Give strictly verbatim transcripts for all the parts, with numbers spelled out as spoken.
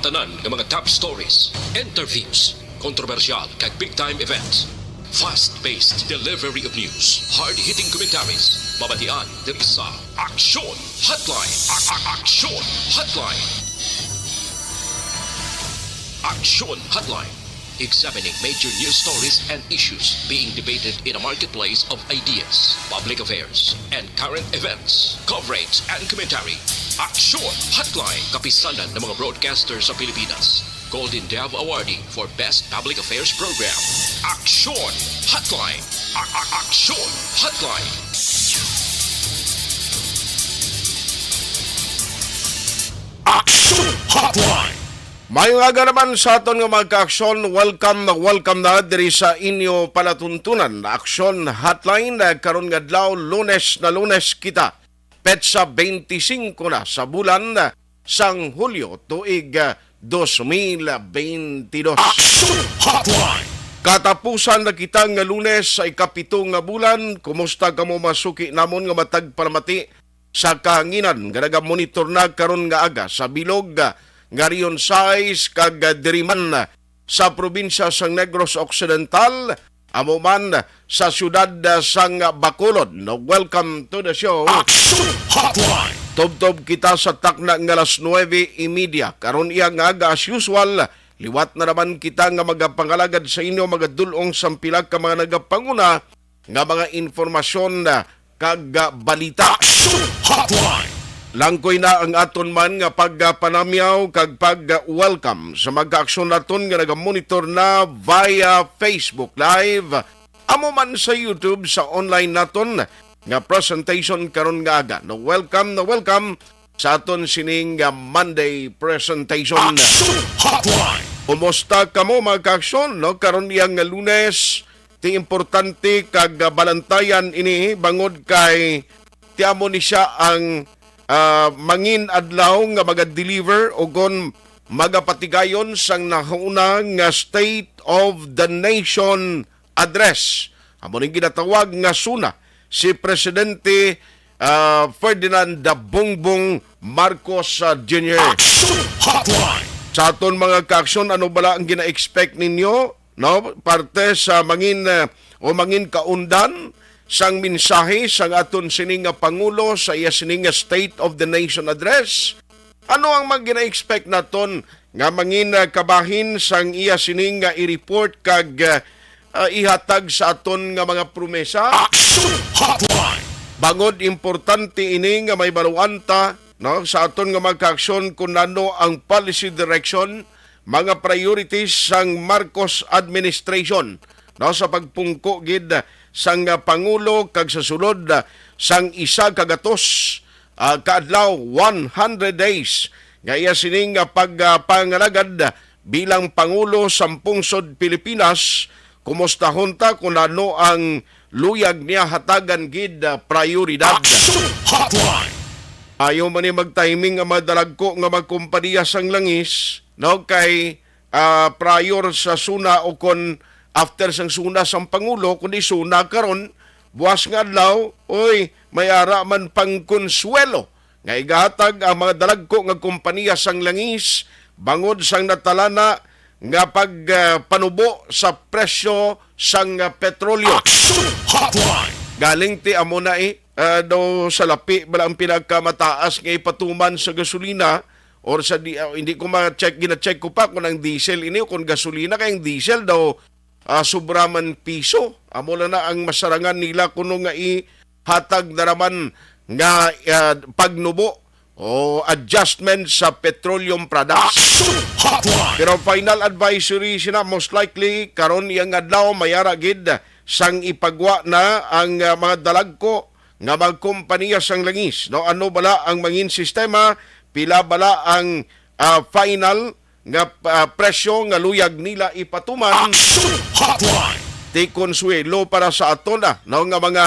Tanan nga mga top stories, interviews, kontrobersyal kag big time events. Fast-paced delivery of news, hard-hitting commentaries, mabatian diri sa Aksyon Hotline. A- a- Aksyon Hotline. Aksyon Hotline. Examining major news stories and issues being debated in a marketplace of ideas, public affairs, and current events. Coverage and commentary. Aksyon Hotline. Kapisanan ng mga broadcaster sa Pilipinas. Golden Dove Awardee for Best Public Affairs Program. Aksyon Hotline. A- a- Aksyon Hotline. Aksyon Hotline. Maayong aga naman sa aton nga mga kaaksyon. Welcome na welcome na diri sa inyo palatuntunan na Aksyon Hotline, ah, karon nga adlaw, Lunes na Lunes kita. Petsa twenty-five na sa bulan, ah, sang Hulyo, tuig, ah, dos mil bentidós. Aksyon Hotline. Katapusan na kita nga Lunes sa ikapito nga bulan. Kumusta kamo, mga suki namon nga matag palamati sa kahanginan nga nagamonitor na karon nga aga sa bilog, ah, nga Region sais kag, ah, diri man, ah, sa probinsya sang Negros Occidental, amo man sa siyudad, ah, sang Bacolod. No, welcome to the show. Aksyon Hotline. Tubtob kita sa takna nga alas nuebe y media karon iya nga aga, as usual. Liwat na naman kita nga magapangalagad sa inyo, magadul-ong sang pila ka mga nagapanguna nga mga informasyon, ah, kag, ah, balita. Aksyon Hotline. Langkoy na ang aton man nga pagpanamyaw kag pag-welcome sa mga kaaksyon naton nga nagamonitor na via Facebook Live, amo man sa YouTube, sa online naton nga presentation karon nga aga. No, welcome na welcome sa aton sining, ah, Monday presentation. Aksyon Hotline. Kumusta kamo, mga kaaksyon, no? Karon iya nga Lunes, ti importante kag, ah, balantayan ini bangod kay ti amo ni sia ang, ah, mangin adlaw nga maga-deliver o kon magapatigayon sang nahauna nga State of the Nation Address. Amo ning ginatawag nga SONA si Presidente, ah, Ferdinand Bongbong Marcos, ah, Junior. Aksyon Hotline. Sa aton mga kaaksyon, ano bala ang gina-expect ninyo, no? Parte sa mangin, ah, o mangin kaundan sang mensahe sang aton sini nga Pangulo sa iya sini nga State of the Nation Address. Ano ang mga gina-expect naton nga mangin, ah, kabahin sang iya sini nga i-report kag, ah, ah, ihatag sa aton nga mga promesa? Aksyon Hotline. Bangod importante ini nga may baluan ta, no, sa aton nga mga kaaksyon kung ano ang policy direction, mga priorities sang Marcos administration, no, sa pagpungko gid sang, ah, Pangulo kag sa sulod, ah, sang isa ka gatos, ah, ka adlaw, one hundred days, nga iya sining, ah, pag, ah, pangalagad bilang Pangulo sang Pungsod Pilipinas. Kumustahon ta kung ano ang luyag niya hatagan gid, ah, prioridad. Aksyon Hotline. Ayaw man ni magtiming ang mga dalagko nga mga kompanya sang langis, no, kay, ah, prior sa SONA o kon after sang SONA sang Pangulo, kundi SONA karon, buwas nga adlaw, oy, may ara man pang konsuwelo nga igahatag ang mga dalagko nga kompanya sang langis bangod sang natalana nga pag, ah, panubo sa presyo sang, ah, petrolyo. Aksyon Hotline. Galing ti amo na, eh, ah, daw salapi bala ang pinakamataas nga ipatuman sa gasolina or sa di-, ah, hindi ko ma-check, gina-check ko pa kung ang diesel ini o kung gasolina, kay ang diesel daw, ah, sobra man piso. Amo lang na ang masarangan nila kuno nga ihatag na raman nga, ah, pagnubo o adjustment sa petroleum products. Aksyon Hotline. Pero final advisory sina, most likely karon iyang adlaw may ara gid sang ipagwa na ang, ah, mga dalagko nga mga kompanya sang langis, no? Ano bala ang mangin sistema? Pila bala ang, ah, final nga, ah, presyo nga luyag nila ipatuman? Aksyon Hotline. Ti konsuwelo para sa aton, ah, no, nga mga,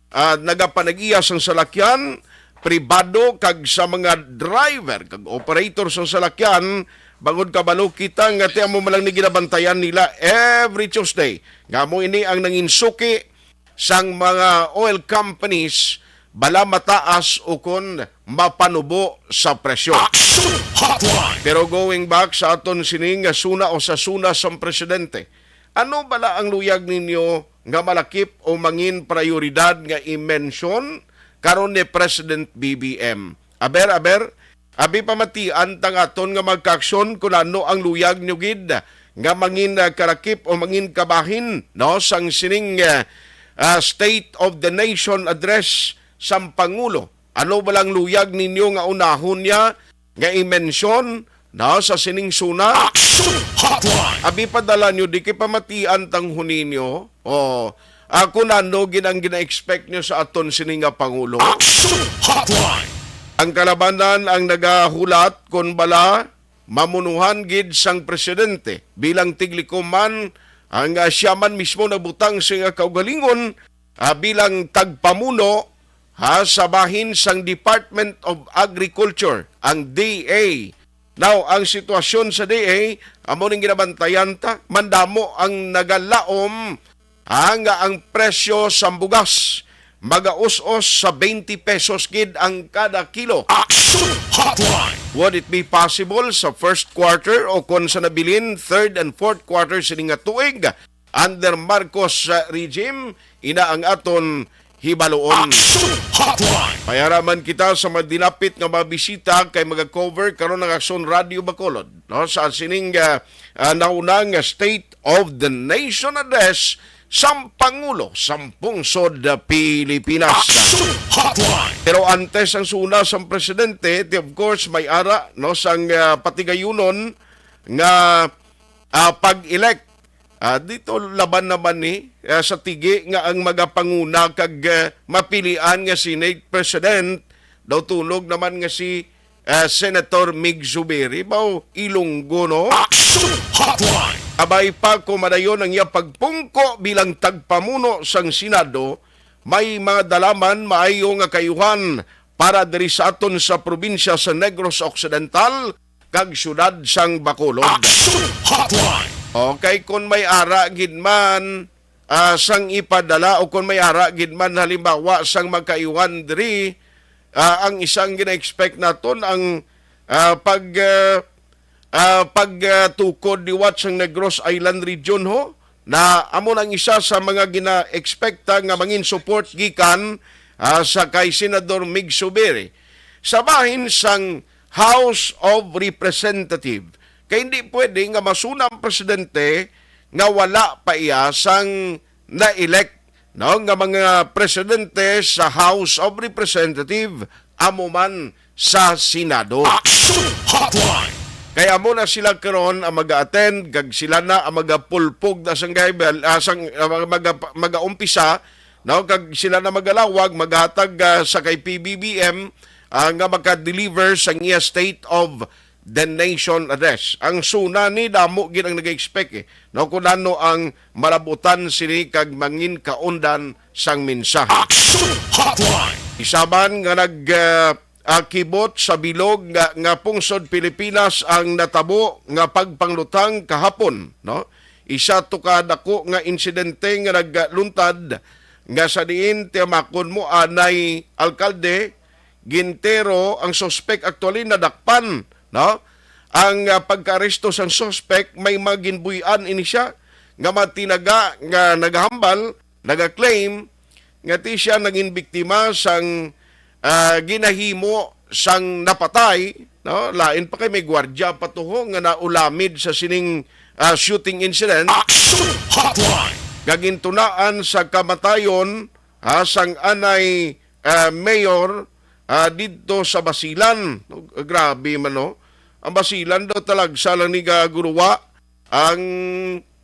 ah, nagapanag-iya sang salakyan pribado kag sa mga driver kag operator sang salakyan, bangod kabalo kita nga ti amo man lang ni ginabantayan nila every Tuesday. Nga amo ini ang nangin suki sang mga oil companies bala mataas ukon mapanubo sa presyo. Action Hotline! Pero going back sa aton sining nga suna o sa suna sang presidente, ano bala ang luyag ninyo nga malakip o mangin prioridad nga i-mention karon ni President B B M? Aber, aber, abi pamatian ta nga aton nga magkaaksyon kun ano ang luyag nyo gid nga mangin, ah, kalakip o mangin kabahin, no, sang sining, ah, ah, State of the Nation Address sang Pangulo. Ano ba lang luyag ninyo nga unahon niya nga i-mention, no, sa sining suna? Action Hotline! Abi padala nyo, di kay pamatian tang huni nyo. Oh, ako na no gid ang gina-expect nyo sa aton sini nga Pangulo. Action Hotline! Ang kalabanan ang nagahulat kon bala mamunuhan gid sang presidente bilang tiglikuman ang, ah, siya man mismo nabutang sa iya kaugalingon, ah, bilang tagpamuno, ha, sa bahin sang Department of Agriculture, ang D A. Now, ang sitwasyon sa D A, amo ning ginabantayan ta, mandamo ang nagalaom, ha, nga ang presyo sang bugas magaus-os sa twenty pesos gid ang kada kilo. Action Hotline! Would it be possible sa first quarter o kon sa nabilin third and fourth quarter sini nga tuig under Marcos, uh, regime? Ina ang aton hibaluon. Action Hotline! Mayara man kita sa mga dinapit nga mga bisita kay maga-cover karon ang Aksyon Radio Bacolod, no, sa sining, uh, uh, nauna nga State of the Nation Address sang Pangulo sang Pungsod, uh, Pilipinas. Action Hotline! Pero antes ang suna sang presidente, di, of course, may ara, no, sang, uh, patigayunon nga, uh, pag-elect. Ah, dito laban naman ni, ah, sa tigi nga ang magapanguna kag, ah, mapilian nga Senate President daw tulog naman nga si, ah, Senator Mig Zubiri. Baw, Ilonggo, no? Action Hotline! Abay pa kung madayon ang iya pagpungko bilang tagpamuno sang Senado, may mga dalaman maayo nga kayuhan para diri sa aton sa probinsya sa Negros Occidental kag siyudad sang Bacolod. Action Hotline! Okay, kung may ara gid man, ah, sang ipadala o kung may ara gid man halimbawa sang magkaiwan diri, ah, ang isang gina-expect naton ang, ah, pag, ah, ah, pag, ah, tukod liwat sang Negros Island Region ho, na amo nang isa sa mga gina-expecta nga mangin support gikan, ah, sa kay Senador Mig Zubiri sa bahin sang House of Representative. Kay hindi pwede nga masuna ang presidente nga wala pa iya sang na-elect, no, nga mga presidente sa House of Representative, amo man sa Senado. Action Hotline! Kay amo na sila karon ang mag-attend, kag sila na ang magapulpog na sang gaibel, ah, sang, ah, maga-, magaumpisa, no, kag sila na magalawag, maghatag, ah, sa kay P B B M, ah, nga maka-deliver sang iya State of the Nation Address. Ang suna ni, damo gid ang nag-expect, eh, no, kung ano ang malabutan sini kag mangin kaundan sang mensahe. Action Hotline! Isa man nga nag, ah, ah, kibot sa bilog nga, nga pungsod Pilipinas ang natabo nga pagpanglutang kahapon, no? Isa to ka dako nga insidente nga nagluntad nga sa diin tiyamakon mo anay alkalde, gintero ang suspek, actually nadakpan, no? Ang, ah, pagkaaresto sang suspek, may maginbuy-an ini siya nga matinaga nga nagahambal, nagaklaim nga ti siya naging biktima sang, ah, ginahimo sang napatay, no? Lain pa kay may gwardya pa tuho nga naulamid sa sining, ah, shooting incident. Action Hotline! Gagintunaan sa kamatayon, ah, sang anay, ah, mayor, ah, didto sa Basilan. Grabe man, no? Ang Basilan daw talagsa lang ni gaguluwa ang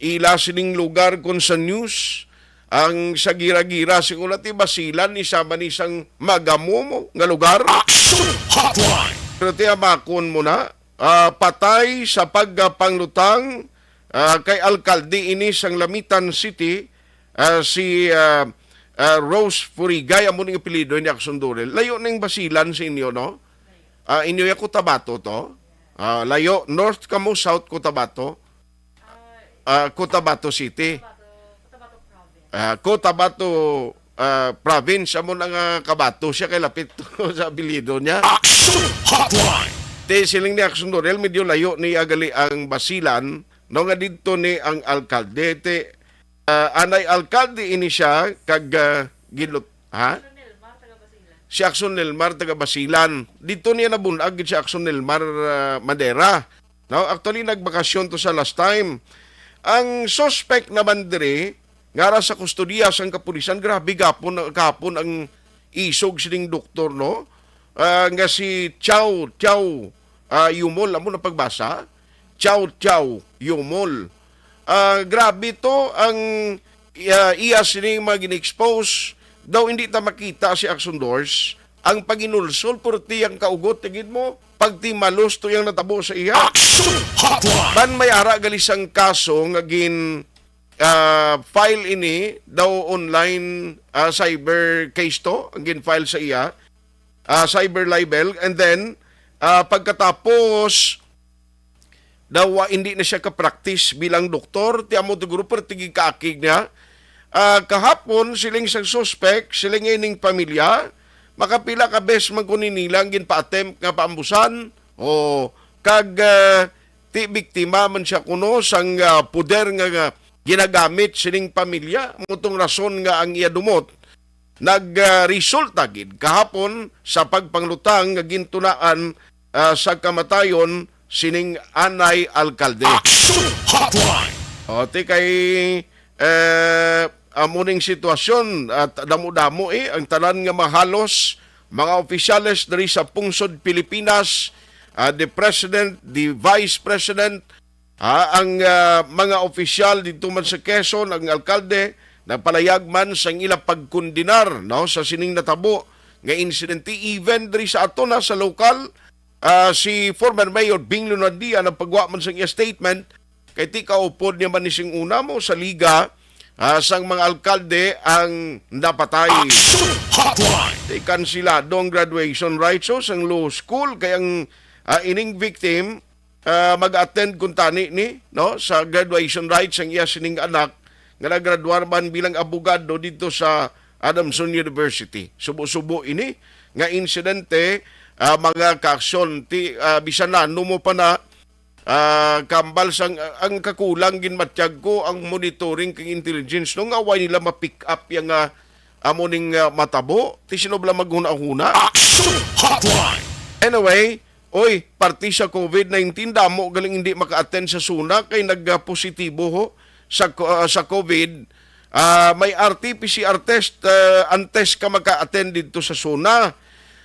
ila sining lugar kon sa news. Ang sa gira-gira, siguro ti Basilan, isa man ni sang magamomo nga lugar. Action Hotline! Pero ti amakon mo na, ah, patay sa pagpanglutang, ah, kay alkalde ini sang Lamitan City, ah, si, ah, ah, Rose Furigay, amo ning apelyido ni Action Durel. Layo ning Basilan sa inyo, no? Ah, inyo ya Cotabato to? Ah, layo, North kamo, South Cotabato? Ah, Cotabato City. Ah, Cotabato, ah, province, amo na nga Kabato siya kay lapit to sa apelyido niya. Action Hotline! Ti siling ni Action Dorel, medyo layo ni agali ang Basilan, no, nga didto ni ang alkalde. Ti, ah, anay alkalde ini siya kag, ah, ginlut-, ha? Si Action Nelmar, taga Basilan. Didto niya nabunag gid si Action Nelmar, ah, Madera. No, actually, nagbakasyon to sa last time. Ang suspect naman diri, nga ara sa kustodiya sang kapulisan, grabe gapon, gapon ang isog sining doktor, no? Ah, nga si Chow, Chow, ah, Yumol, amo na pagbasa? Chow, Chow, Yumol. Ah, grabe to ang, ah, iya sining mga gin-expose. Daw hindi ta makita si Action Dors. Ang paginulsol, purti ang kaugot, tigid mo, pagtimalos to yang natabo sa iya. Action Hotline! Ban may ara gali sang kaso nga gin, ah, file ini, daw online, ah, cyber case to, ang gin-file sa iya, ah, cyber libel, and then, ah, pagkatapos, daw, ah, hindi na siya ka-practice bilang doktor, ti amo to guro, pero tigig kaakig niya. Ah, kahapon, siling sang suspek, siling ining pamilya, makapila ka bes man ko ni nila ang ginpa-attempt nga paambusan, o kag, ah, ti biktima man siya kuno sang, ah, poder nga, nga ginagamit sining pamilya. Amo tong rason nga ang iya dumot nagresulta gid kahapon sa pagpanglutang nga gintunaan, ah, sa kamatayon sining anay alkalde. Action Hotline! O, ti kay, eh, amo ning sitwasyon at damo-damo, eh, ang tanan nga mahalos mga opisyales diri sa pungsod Pilipinas, ah, the president, the vice president, ah, ang, ah, mga opisyal didto man sa Quezon, ang alkalde, nagpalayag man sang ila pagkondenar, no, sa sining natabo nga insidente. Even diri sa aton, ha, sa lokal, ah, si former Mayor Bing Lunandia nagpagwa man sang iya statement, kay ti kaupod niya man ni sing una mo sa liga, ah, sang mga alkalde ang napatay. Action Hotline! Ti kansilado ang graduation rites, oh, sang law school, kay ang, ah, ining victim, ah, mag-attend kuntani ni, no, sa graduation rites sang iya sining anak nga naggraduar man bilang abogado dito sa Adamson University. Subo-subo ini nga insidente, ah, mga kaaksyon, ti, ah, bisan na ano mo pa na, ah, kambal sang, ang kakulang ginmatyag ko ang monitoring kang intelligence, no, nga way nila ma-pick up yang, ah, amo ning, ah, matabo, ti sino bala maghuna-huna. Action Hotline! Anyway, oy, parte sa covid nineteen, damo galing hindi maka-attend sa SONA kay nagpositibo ho sa co-, ah, sa covid. Ah, may R T P C R test, ah, antes ka maka-attend didto sa SONA.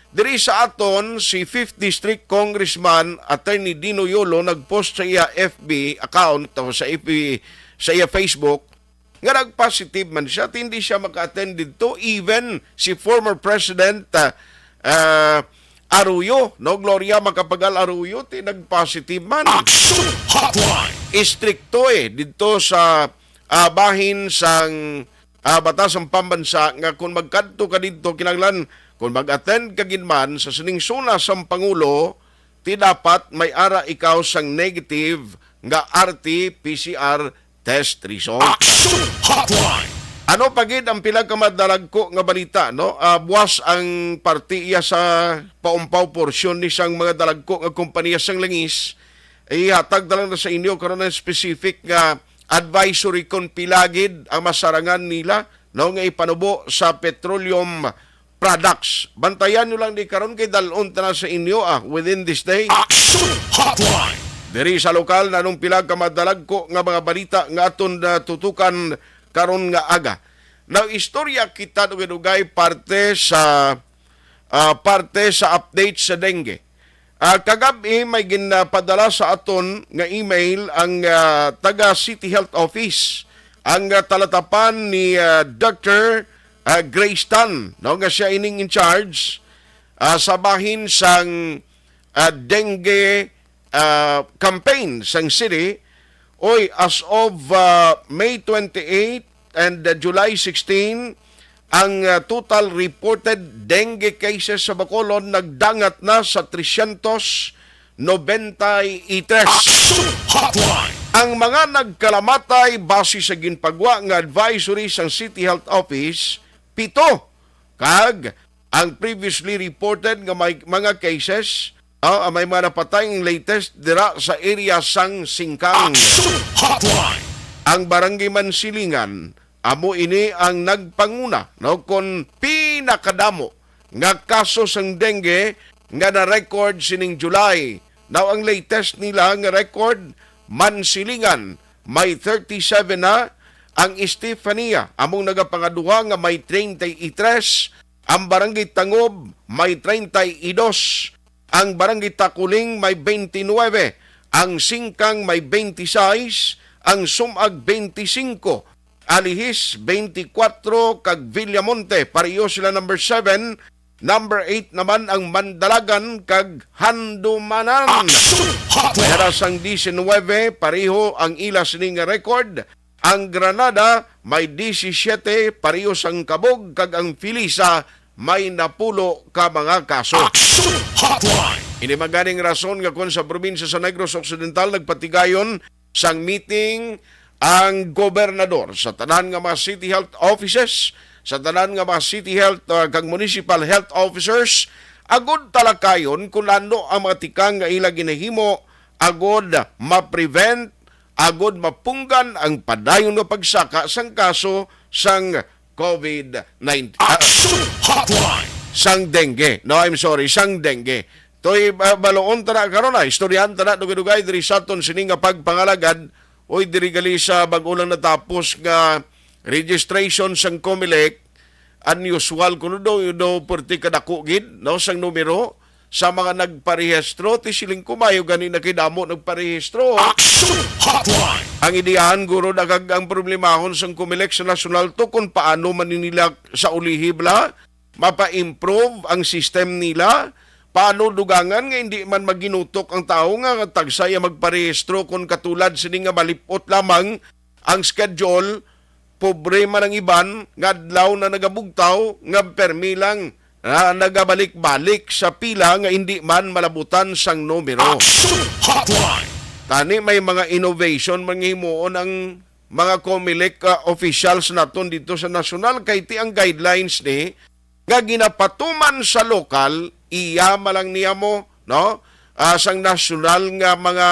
Diri sa aton, si fifth District Congressman Attorney Dino Yolo nag-post sa iya F B account o sa F B, sa iya Facebook, nga nag-positive man siya, ti hindi siya maka-attend didto. Even si former President, ah, ah, Arroyo, no, Gloria Macapagal Arroyo, ti nag-positive man. Action Hotline! Istrikto, eh, didto sa, ah, bahin sang, ah, batas sang pambansa nga kung magkadto ka didto, kinahanglan kung mag-attend ka gid man sa sining SONA sang Pangulo, ti dapat may ara ikaw sang negative nga R T P C R test result. Action Hotline! Ano pa gid ang pila ka madalagko nga balita, no? Ah, buwas ang parte iya sa paumpaw porsyon ni sang mga dalagko nga kompanya sang langis. Ihatag na lang na sa inyo karon ang specific nga advisory kung pila gid ang masarangan nila, no, nga ipanubo sa petroleum products. Bantayan nyo lang di karon kay dal-on ta na sa inyo, ah, within this day. Action Hotline! Diri sa lokal, nanong pila ka madalagko nga mga balita nga aton natutukan karon nga aga. Now, istorya kita dugay-dugay parte sa, ah, parte sa update sa dengue. Ah, kagab-i may ginpadala sa aton nga email ang, ah, taga City Health Office, ang, ah, talatapan ni, ah, Doctor, ah, Grace Tan, no, nga siya ining in charge, ah, sa bahin sang, ah, dengue, ah, campaign sang city. Oy, as of, ah, May twenty-eight and, ah, July sixteen, ang, ah, total reported dengue cases sa Bacolod nagdangat na sa trescientos noventa y tres. Action Hotline! Ang mga nagkalamatay base sa ginpagwa nga advisory sang City Health Office, pito. Kag ang previously reported nga may mga cases, ah, may mga napatay ang latest dira sa area sang Singkang. Action Hotline! Ang Barangay Mansilingan, amo ini ang nagpanguna, no, kon pinakadamo nga kaso sang dengue nga na-record sining July. Now, ang latest nila nga record, Mansilingan, may thirty-seven na, ang Estefania, among nagapangaduha nga may treinta y tres, ang Barangay Tangob may treinta y dos, ang Barangay Takuling may twenty-nine, ang Singkang may twenty-six, ang Sumag twenty-five, Alihis twenty-four, kag Villamonte, pareho sila number seven. Number eight naman ang Mandalagan kag Handumanan. Action Hotline! May aras ang diecinuebe, pareho ang ila sini nga record. Ang Granada may disisyete, pareho sang Kabog, kag ang Filisa may napulo ka mga kaso. Action Hotline! Ini man ganing rason nga kon sa probinsya sa Negros Occidental nagpatigayon sang meeting ang gobernador sa tanan nga mga city health offices, sa tanan nga mga city health, uh, kag municipal health officers, agud talakayon kung ano ang mga tikang nga ila ginahimo agud ma-prevent, agud mapunggan ang padayon nga pagsaka sang kaso sang covid nineteen, ah, Action Hotline! Sang dengue. No, I'm sorry, sang dengue. Toy, ah, baloon ta na karon, ah. Istoryahan ta na dugay-dugay diri sa aton sini nga pagpangalagad. Oy, diri gali sa bag-o lang natapos nga registration sang Comelec, unusual kuno daw, daw perti kadako gid, no, sang numero sa mga nagparehistro. Ti siling ko, maayo gani na kay damo nagparehistro. Action Hotline! Ang ideyahan guro, dagag ang problemahon sang Comelec sa nasyonal to kung paano man nila sa ulihi bala mapa-improve ang system nila. Paano dugangan nga hindi man maginutok ang tawo nga tagsa ya magparehistro, kung katulad sini nga malipot lamang ang schedule, pobre man ang iban nga adlaw na nagabugtaw nga permi lang, ah, nagabalik-balik sa pila nga hindi man malabutan sang numero. Action Hotline! Tani may mga innovation man nga himuon ang mga Comelec, ah, officials naton dito sa nasyonal, kay ti ang guidelines ni nga ginapatuman sa lokal, iya man lang niya mo, no? Ah, sang nasyonal nga mga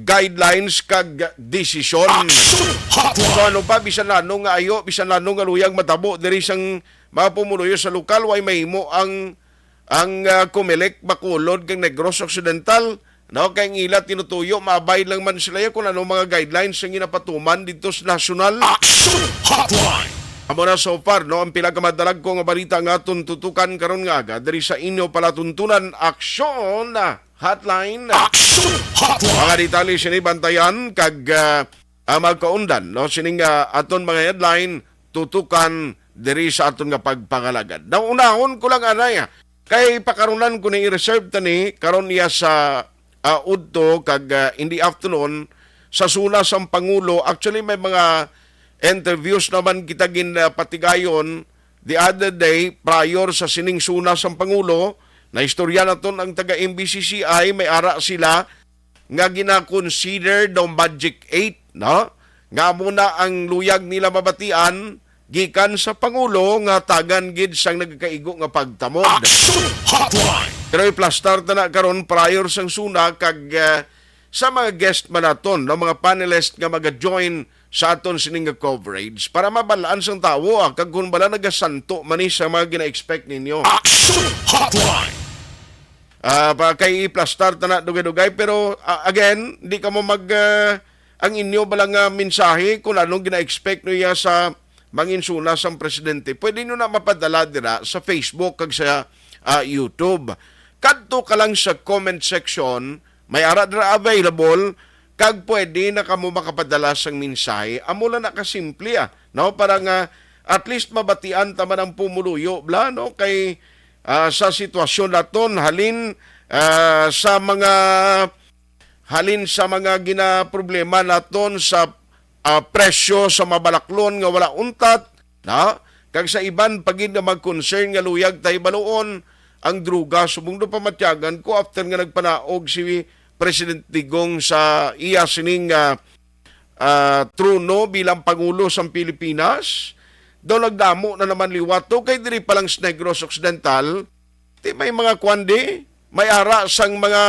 guidelines kag desisyon. Action Hotline! So, ano pa, bisan ano nga ayo, bisan ano nga luyag matabo diri sang mga pumuluyo sa lokal, way mahimo ang, ang, ah, Comelec Bacolod kag Negros Occidental, no? Kay ang ila tinutuyo, maabay lang man sila ya kung ano mga guidelines ang ginapatuman dito sa nasyonal. Action Hotline! Amo na so far, no, ang pila ka madalagko nga balita nga aton tutukan karon nga aga diri sa inyo palatuntunan, Action Hotline. Action Hotline! Mga detalye sini bantayan kag, ah, ah, magkaundan, no, sining, ah, aton mga headline tutukan diri sa aton nga pagpangalagad. Naunahon ko lang anay, ah, kay pakarunan ko ni i-reserve tani karon niya sa, ah, udto kag, ah, in the afternoon sa SONA sang Pangulo. Actually, may mga interviews naman kita gin, ah, patigayon the other day prior sa sining SONA sang Pangulo. Naistorya naton ang taga M B C C I, may ara sila nga gina-consider daw Magic Eight, no? Nga amo na ang luyag nila mabatian gikan sa Pangulo nga tagan gid sang nagakaigo nga pagtamod. Action Hotline! Pero iplastar ta na karon prior sang SONA kag, ah, sa mga guest man naton, no, mga panelist nga maga-join sa aton sining nga coverage para mabalaan sang tawo, ah, kag kung bala nagasanto man ni sa mga gina-expect ninyo. Action Hotline! Ah, pa kay iplastar ta na dugay-dugay, pero, ah, again, di kamo mag, ah, ang inyo bala nga mensahe kung anong gina-expect niya sa mangin SONA sang presidente, pwede nyo na mapadala dira sa Facebook kag sa, ah, YouTube. Kadto ka lang sa comment section, may ara dira available, kag pwede na kamo makapadala sang mensahe. Amo lang na kasimple, ah, no? Para nga at least mabatian ta man ang pumuluyo, bla, no? Kay, ah, sa sitwasyon naton, halin, ah, sa mga, halin sa mga ginaproblema naton sa, ah, presyo sa mabalaklon nga wala untat, na, kag sa iban pa gid nga mag-concern nga luyag ta hibaluon ang droga. Subong do pamatyagan ko, after nga nagpanaog si President Digong sa iya sining, ah, ah, trono bilang Pangulo sang Pilipinas, daw nagdamo na naman liwat to, kay diri pa lang sa Negros Occidental, ti may mga kwan di, may ara sang mga,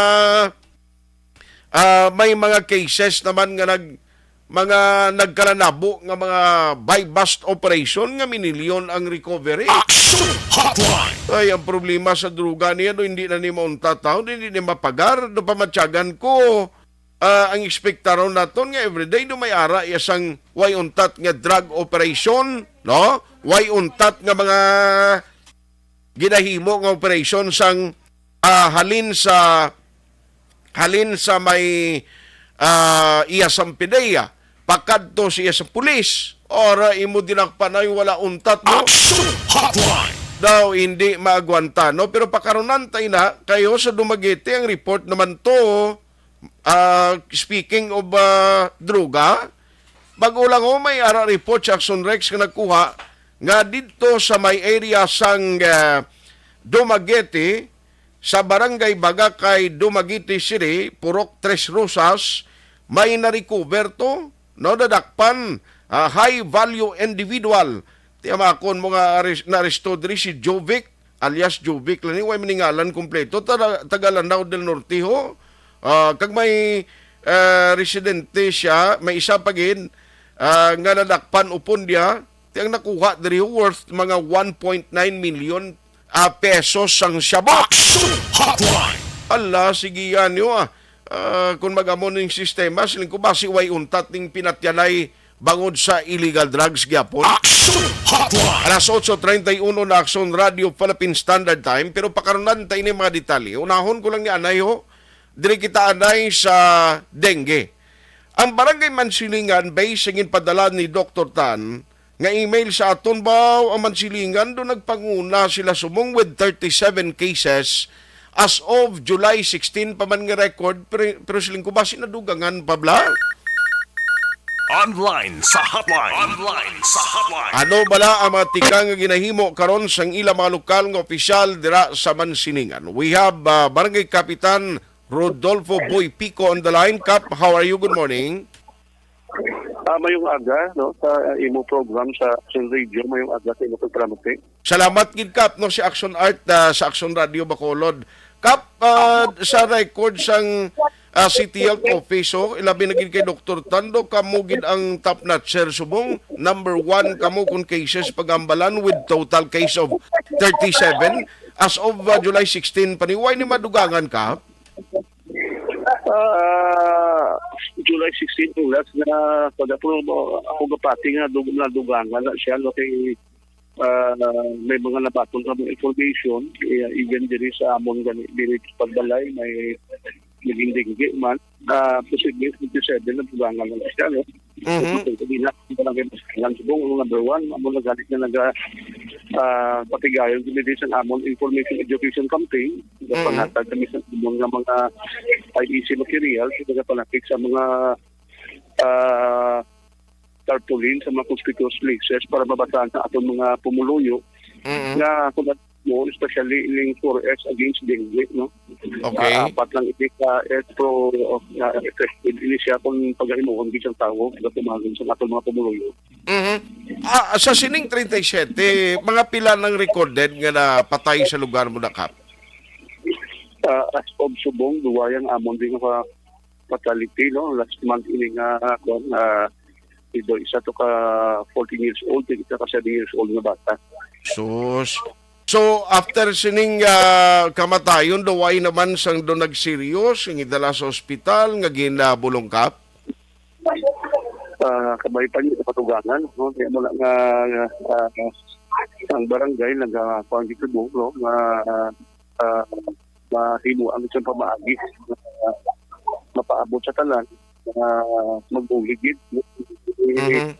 ah, may mga cases naman nga nag-, mga nagkalanabo nga mga buy-bust operation nga minilyon ang recovery. Action Hotline! Ay, ang problema sa droga niya, do, hindi na ni mauntat, ha? Hindi ni mapagar. Do pamatyagan ko, ah, ang ekspektaron naton nga everyday do may ara iya sang way untat nga drug operation, no? Way untat nga mga ginahimo nga operation sang, ah, halin sa, halin sa may, ah, iya sang pideya, pakadto sa iya sa pulis, ora imo dinakpan ay wala untat mo. Action Hotline! Daw hindi maagwanta, no? Pero pakarunan tayo na, kayo sa Dumaguete, ang report naman to, ah, speaking of, ah, droga, bag-o lang, oh, may ara report sa Action Rex nga nagkuha nga didto sa may area sang, ah, Dumaguete, sa Barangay Bagakay, Dumaguete City, Purok Tres Rosas, may na-recover to, no, nadakpan, ah, high value individual. Tiyamakon mo nga ares-, naaresto diri si Jovic, alias Jovic lang ni, way maningalan kompleto, taga, taga Lanao del Norte ho. Ah, kag may, ah, residente siya, may isa pa gid, ah, nga nadakpan upon niya, ti ang nakuha diri worth mga one point nine million, ah, pesos sang shabu. Action Hotline! Ala, sige yan, yo, ah. Ah, kung mag-amo ning sistema, siling ko, basi way untat ning pinatyanay bangod sa illegal drugs gyapon. Action Hotline! Alas otso treinta y uno na, Action Radio Philippine Standard Time, pero pakarunan ta ini mga detalye. Unahon ko lang ni anay, ho. Diri kita anay sa dengue. Ang Barangay Mansilingan, based sa ginpadala ni Doktor Tan, nga email sa aton, baw, ang Mansilingan, do nagpanguna sila subong with thirty-seven cases as of July sixteen pa man nga record, pero, pero siling ko, basi nadugangan pa bala? Online sa hotline. Online sa hotline. Ano bala ang mga tikang nga ginahimo karon sang ila mga lokal nga opisyal dira sa Mansilingan? We have, ah, Barangay Kapitan Rodolfo Boy Pico on the line. Kap, how are you? Good morning. Ah, mayong aga, no, sa imo program sa Action Radio, mayong aga sa imo programa, Pe. Salamat gid, Kap, no, si Action Art, ah, sa Action Radio Bacolod. Kap, ah, sa record sang, ah, City Health Office, oh, ilabi na gid kay Doktor Tando, kamo gid ang top notcher subong. Number one kamo kung cases pagambalan with total case of thirty-seven. As of, ah, July sixteen pa ni, way ni madugangan, Kap? Ah, July sixteen ang last na pag-approve. Ako gapati nga dug-, nadugangan na siya, no, kay, ah, may mga nabaton nga mga information, eh, even diri sa amon gani, diri sa Pagbalay, may naging dengue man. Ah, posible twenty-seven na dugangan na siya, no? Mhm. Ito, ito, ito, ito, ito, ito, subong, number one, amo na gani nga naga, ah, patigayon kami din sa amon information education campaign. Mhm. Nagpangatag kami sa amon nga mga I E C materials, nagapalapit sa mga, ah, tarpaulin sa mga conspicuous places para mabataan sa aton mga pumuluyo Mhm. nga kung mo, especially ining four S against dengue, no? Okay. Ah, apat lang ini ka, eh, pro, ah, effective ini siya kung pagahimuon gid siyang tawo, pagatumagon sa aton mga pumuluyo. Mhm. Ah, sa sining treinta y siete, mga pila nang recorded nga napatay sa lugar mo na, Kap? Ah, as of subong, duwa yang amon din nga fatality, no? Last month ini nga, ah, kwan, ah, ido, isa to ka fourteen years old, kag isa ka seven years old nga bata. Sus. So, after sining, ah, kamatayon, do way naman sang do nagseryos, nga gidala sa ospital, nga ginabulong, Kap? Ah, kabay pa niyo sa patugangan, no? Kaya mo lang nga, ah, ang barangay nag, ah, kuwan dito, no? Nga, ah, mahimo ang isang pamaagi nga mapaabot sa tanan nga magbulig gid. Mhm.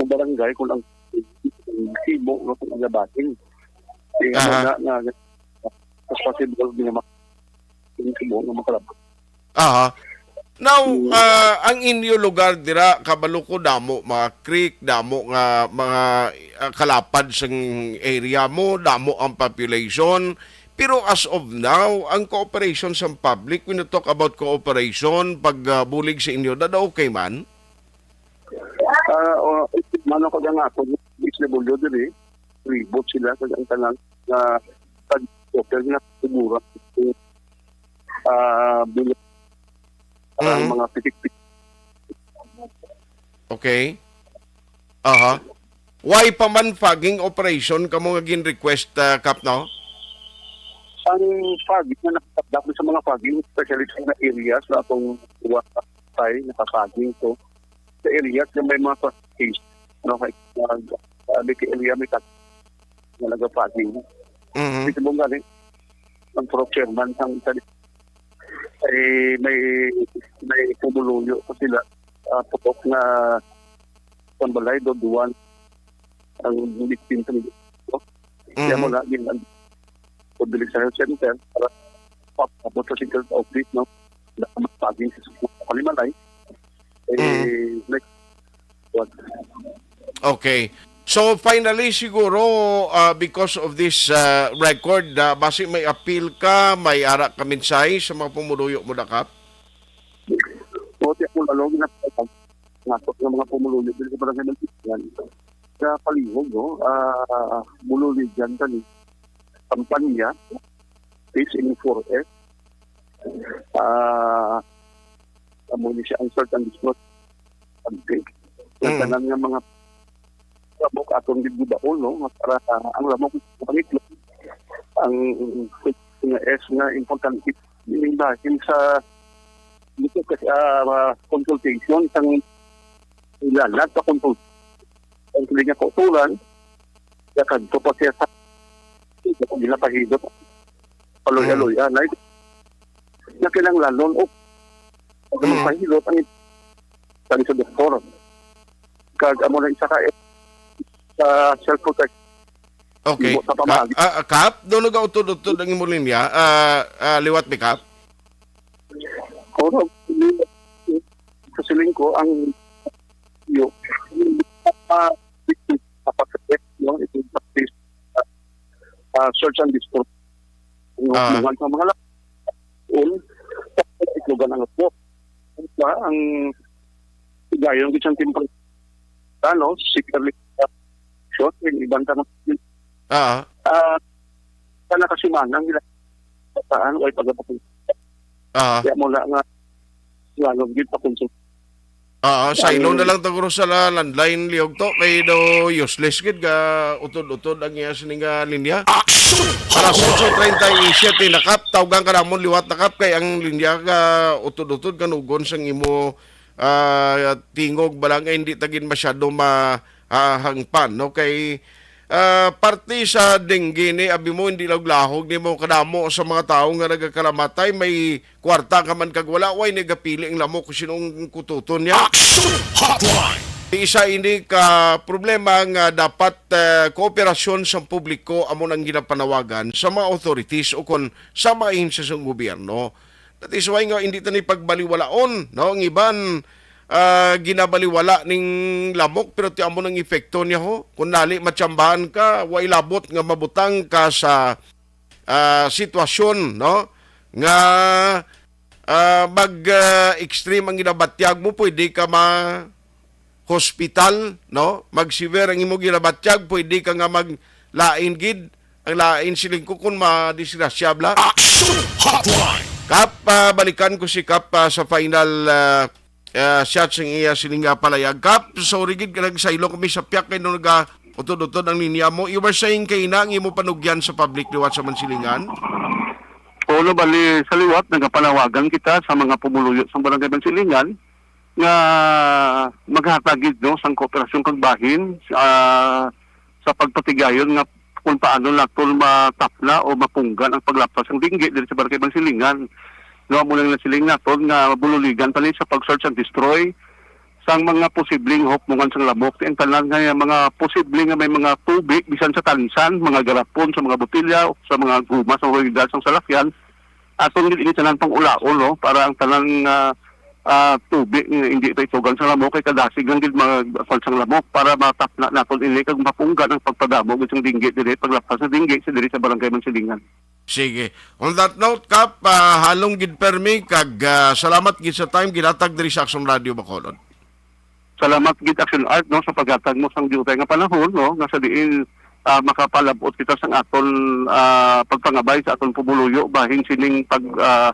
Ang barangay, kung ang himo, no, kung ang labahin, eh, ano Aha. na, na, mas possible nga ma-, yung subo nga makalabot. Aha. Now, Mm. ah, ang inyo lugar dira, kabalo ko, damo mga creek, damo nga mga, ah, kalapad sang area mo, damo ang population. Pero as of now, ang cooperation sa public, when you talk about cooperation, pag, ah, bulig sa inyo, dada okay man? Ah, o, Mano ko nga ako, D S W diri, ribot sila sa ang tanan nga pag-, hotel nga siguro, ah, bilang ang Mm. mga pitik-pitik. Okay. Aha. Why pa man fogging operation kamo nga gin-request, ah, Kap, no? Ang fogging nga nakatagda sa mga fogging, especially sa mga areas na atong wa-, tay, naka-fogging. So, sa areas na may mga classification, no, kay, uh, sa big area may kat-, nga nagapaging. Mhm. Kasi mo gani, ang procurement ang isa, eh, may, may pumuluyo ko sila, ah, putok nga pambalay, do duwan, ang listing sa mga. Kaya Mhm. mo na, din ang pagbilis sa health center para pa-, tapos sa central office, no? Paging sa Palimalay. Eh, Mm. like, what? Okay. So, finally, siguro, ah, because of this, ah, record, ah, basi may appeal ka, may ara ka mensahe sa mga pumuluyo mo, da, Kap? Buti ako lalo, ginapatag nga mga pumuluyo dito sa barangay ng Tiyan. Sa palihog, no? Ah, bululigan kami. Kampanya, Peace in four S. Ah, amo ni siya ang search and destroy. Ang Mm. tanan nga mga lamok atong gid gibaon, no? Nga para, ah, ang lamok pangitlog. Ang nga S nga importante, yung dahil sa dito kasi, ah, consultation sang ilalat sa consultation. Ang sila niya kautulan, kaya kadto pa siya sa ginapahilot. Paloy-aloy, Mm. anay. Na kinahanglanon, o, Mm. magpahilot ang tali sa doktor. Kag amo na isa ka, eh, sa self-protection. Okay. Imo sa pamaagi. Ka-, ah, ah, Kap, doon nag-utod-utod ang imo linya. Ah, ah, liwat ni Kap. Kung sa siling ko, ang, yo, ah, kapag, no, ito, ah, search and destroy. Ang Ah. mga, sa mga la-, un, itlogan ang po. Ang, ang, gayon, isang timpang, ano, secretly, short, yung ibang tanong. Ah. Ah, sa nakasimana, nila, saan, o ipagapapun-, Ah. kaya mula nga, nga, ano, gid pa kung sa Ah, sa ilo na lang taguro sa la-, landline, liyog to, kay do useless gid ga utod-utod ang iya sini nga linya. Action! Alas otso treinta y siete na, Kap, tawgan ka namon liwat na, Kap, kay ang linya ga utod-utod kanugon sang imo, ah, tingog, bala nga hindi ta gid masyado ma-, ah, hangpan, no? Kay, ah, parte sa dengue ni, abi mo, hindi lang lahog ni mo kadamo sa mga tawo nga nagakalamatay, may kwarta ka man kag wala, way nagapili ang lamok kung sino ang kututon niya. Action Hotline! Isa ini ka problema nga dapat, ah, kooperasyon sa publiko amo nang ginapanawagan sa mga authorities o kon sa mga ahensya sa gobyerno. That is why nga hindi ta ni pagbaliwalaon, no? Ang iban, ah, ginabaliwala ning lamok, pero ti amo nang epekto niya, ho. Kung nali matsambahan ka, wa ilabot nga mabutang ka sa, ah, sitwasyon, no? Nga, ah, mag, ah, extreme ang ginabatyag mo, pwede ka ma-, hospital, no? Mag-severe ang imo ginabatyag, pwede ka nga maglain gid. Ang lain siling ko kung madisgrasya bala. Action Hotline! Kap, ah, balikan ko si Kap, ah, sa final, ah, ah, shot sing iya siling nga palayag. Kap, sorry gid, nagsaylo kami sa piyak kay nung naga-utod-utod ang linya mo. You were saying kay na ang imo panugyan sa public liwat sa Mansilingan? Oo, no, bali, sa liwat, nagapanawagan kita sa mga pumuluyo sa Barangay Mansilingan nga maghatag gid, no, sang kooperasyon kag bahin, ah, sa pagpatigayon nga kung paano naton matapna o mapunggan ang paglapsa sang dengue diri sa Barangay Mansilingan. No, amo lang nasiling naton nga bululigan pa ni sa pag-search and destroy sang mga posibleng hukmongan sang lamok. Ang tanan nga mga posible nga may mga tubi, bisan sa tansan, mga garapon, sa mga botelya, sa mga guma, sa mga regalo sang salakyan, aton gid ini tanan pang-ulaon, no, para ang tanan nga, ah, tubi nga hindi pa itugan sa lamok kay kadasig lang gid mag-, kuwan sang lamok para matapna naton ini kag mapunggan ang pagpadamo gid sang dengue diri, paglapas sa dengue sa diri sa Barangay Mansilingan. Sige. On that note, Kap, ah, halong gid permi kag, ah, salamat gid sa time ginatag diri sa Aksyon Radio Bacolod. Salamat gid, Action Art, no, sa paghatag mo sang diutay nga panahon, no, nga sa diin, ah, makapalab-ot kita sang aton, ah, pagpangabay sa aton pumuluyo bahin sining pag, ah,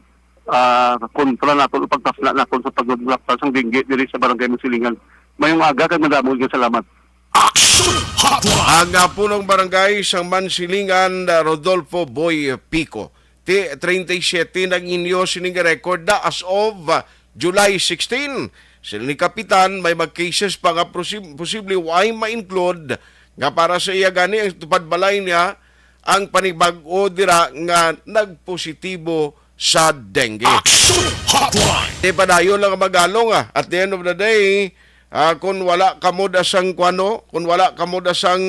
ah, kontra naton o pagpasla naton sa pagdulaktan sang dengue diri sa Barangay Mansilingan. Mayong aga kag madamo nga salamat. Action Hotline! Ang, ah, punong barangay sang Mansilingan, ah, Rodolfo Boy Pico. Ti, treinta y siete na ang inyo sining record na as of, ah, July sixteen. Sila ni Kapitan, may mga cases pa nga posi-, posible way ma-include nga para sa iya gani ang tupad balay niya ang panibag-o dira nga nagpositibo sa dengue. Action Hotline! Di padayon lang ang magalong, ah. At the end of the day, ah, kung wala kamo da sang kwano, kung wala kamo da sang,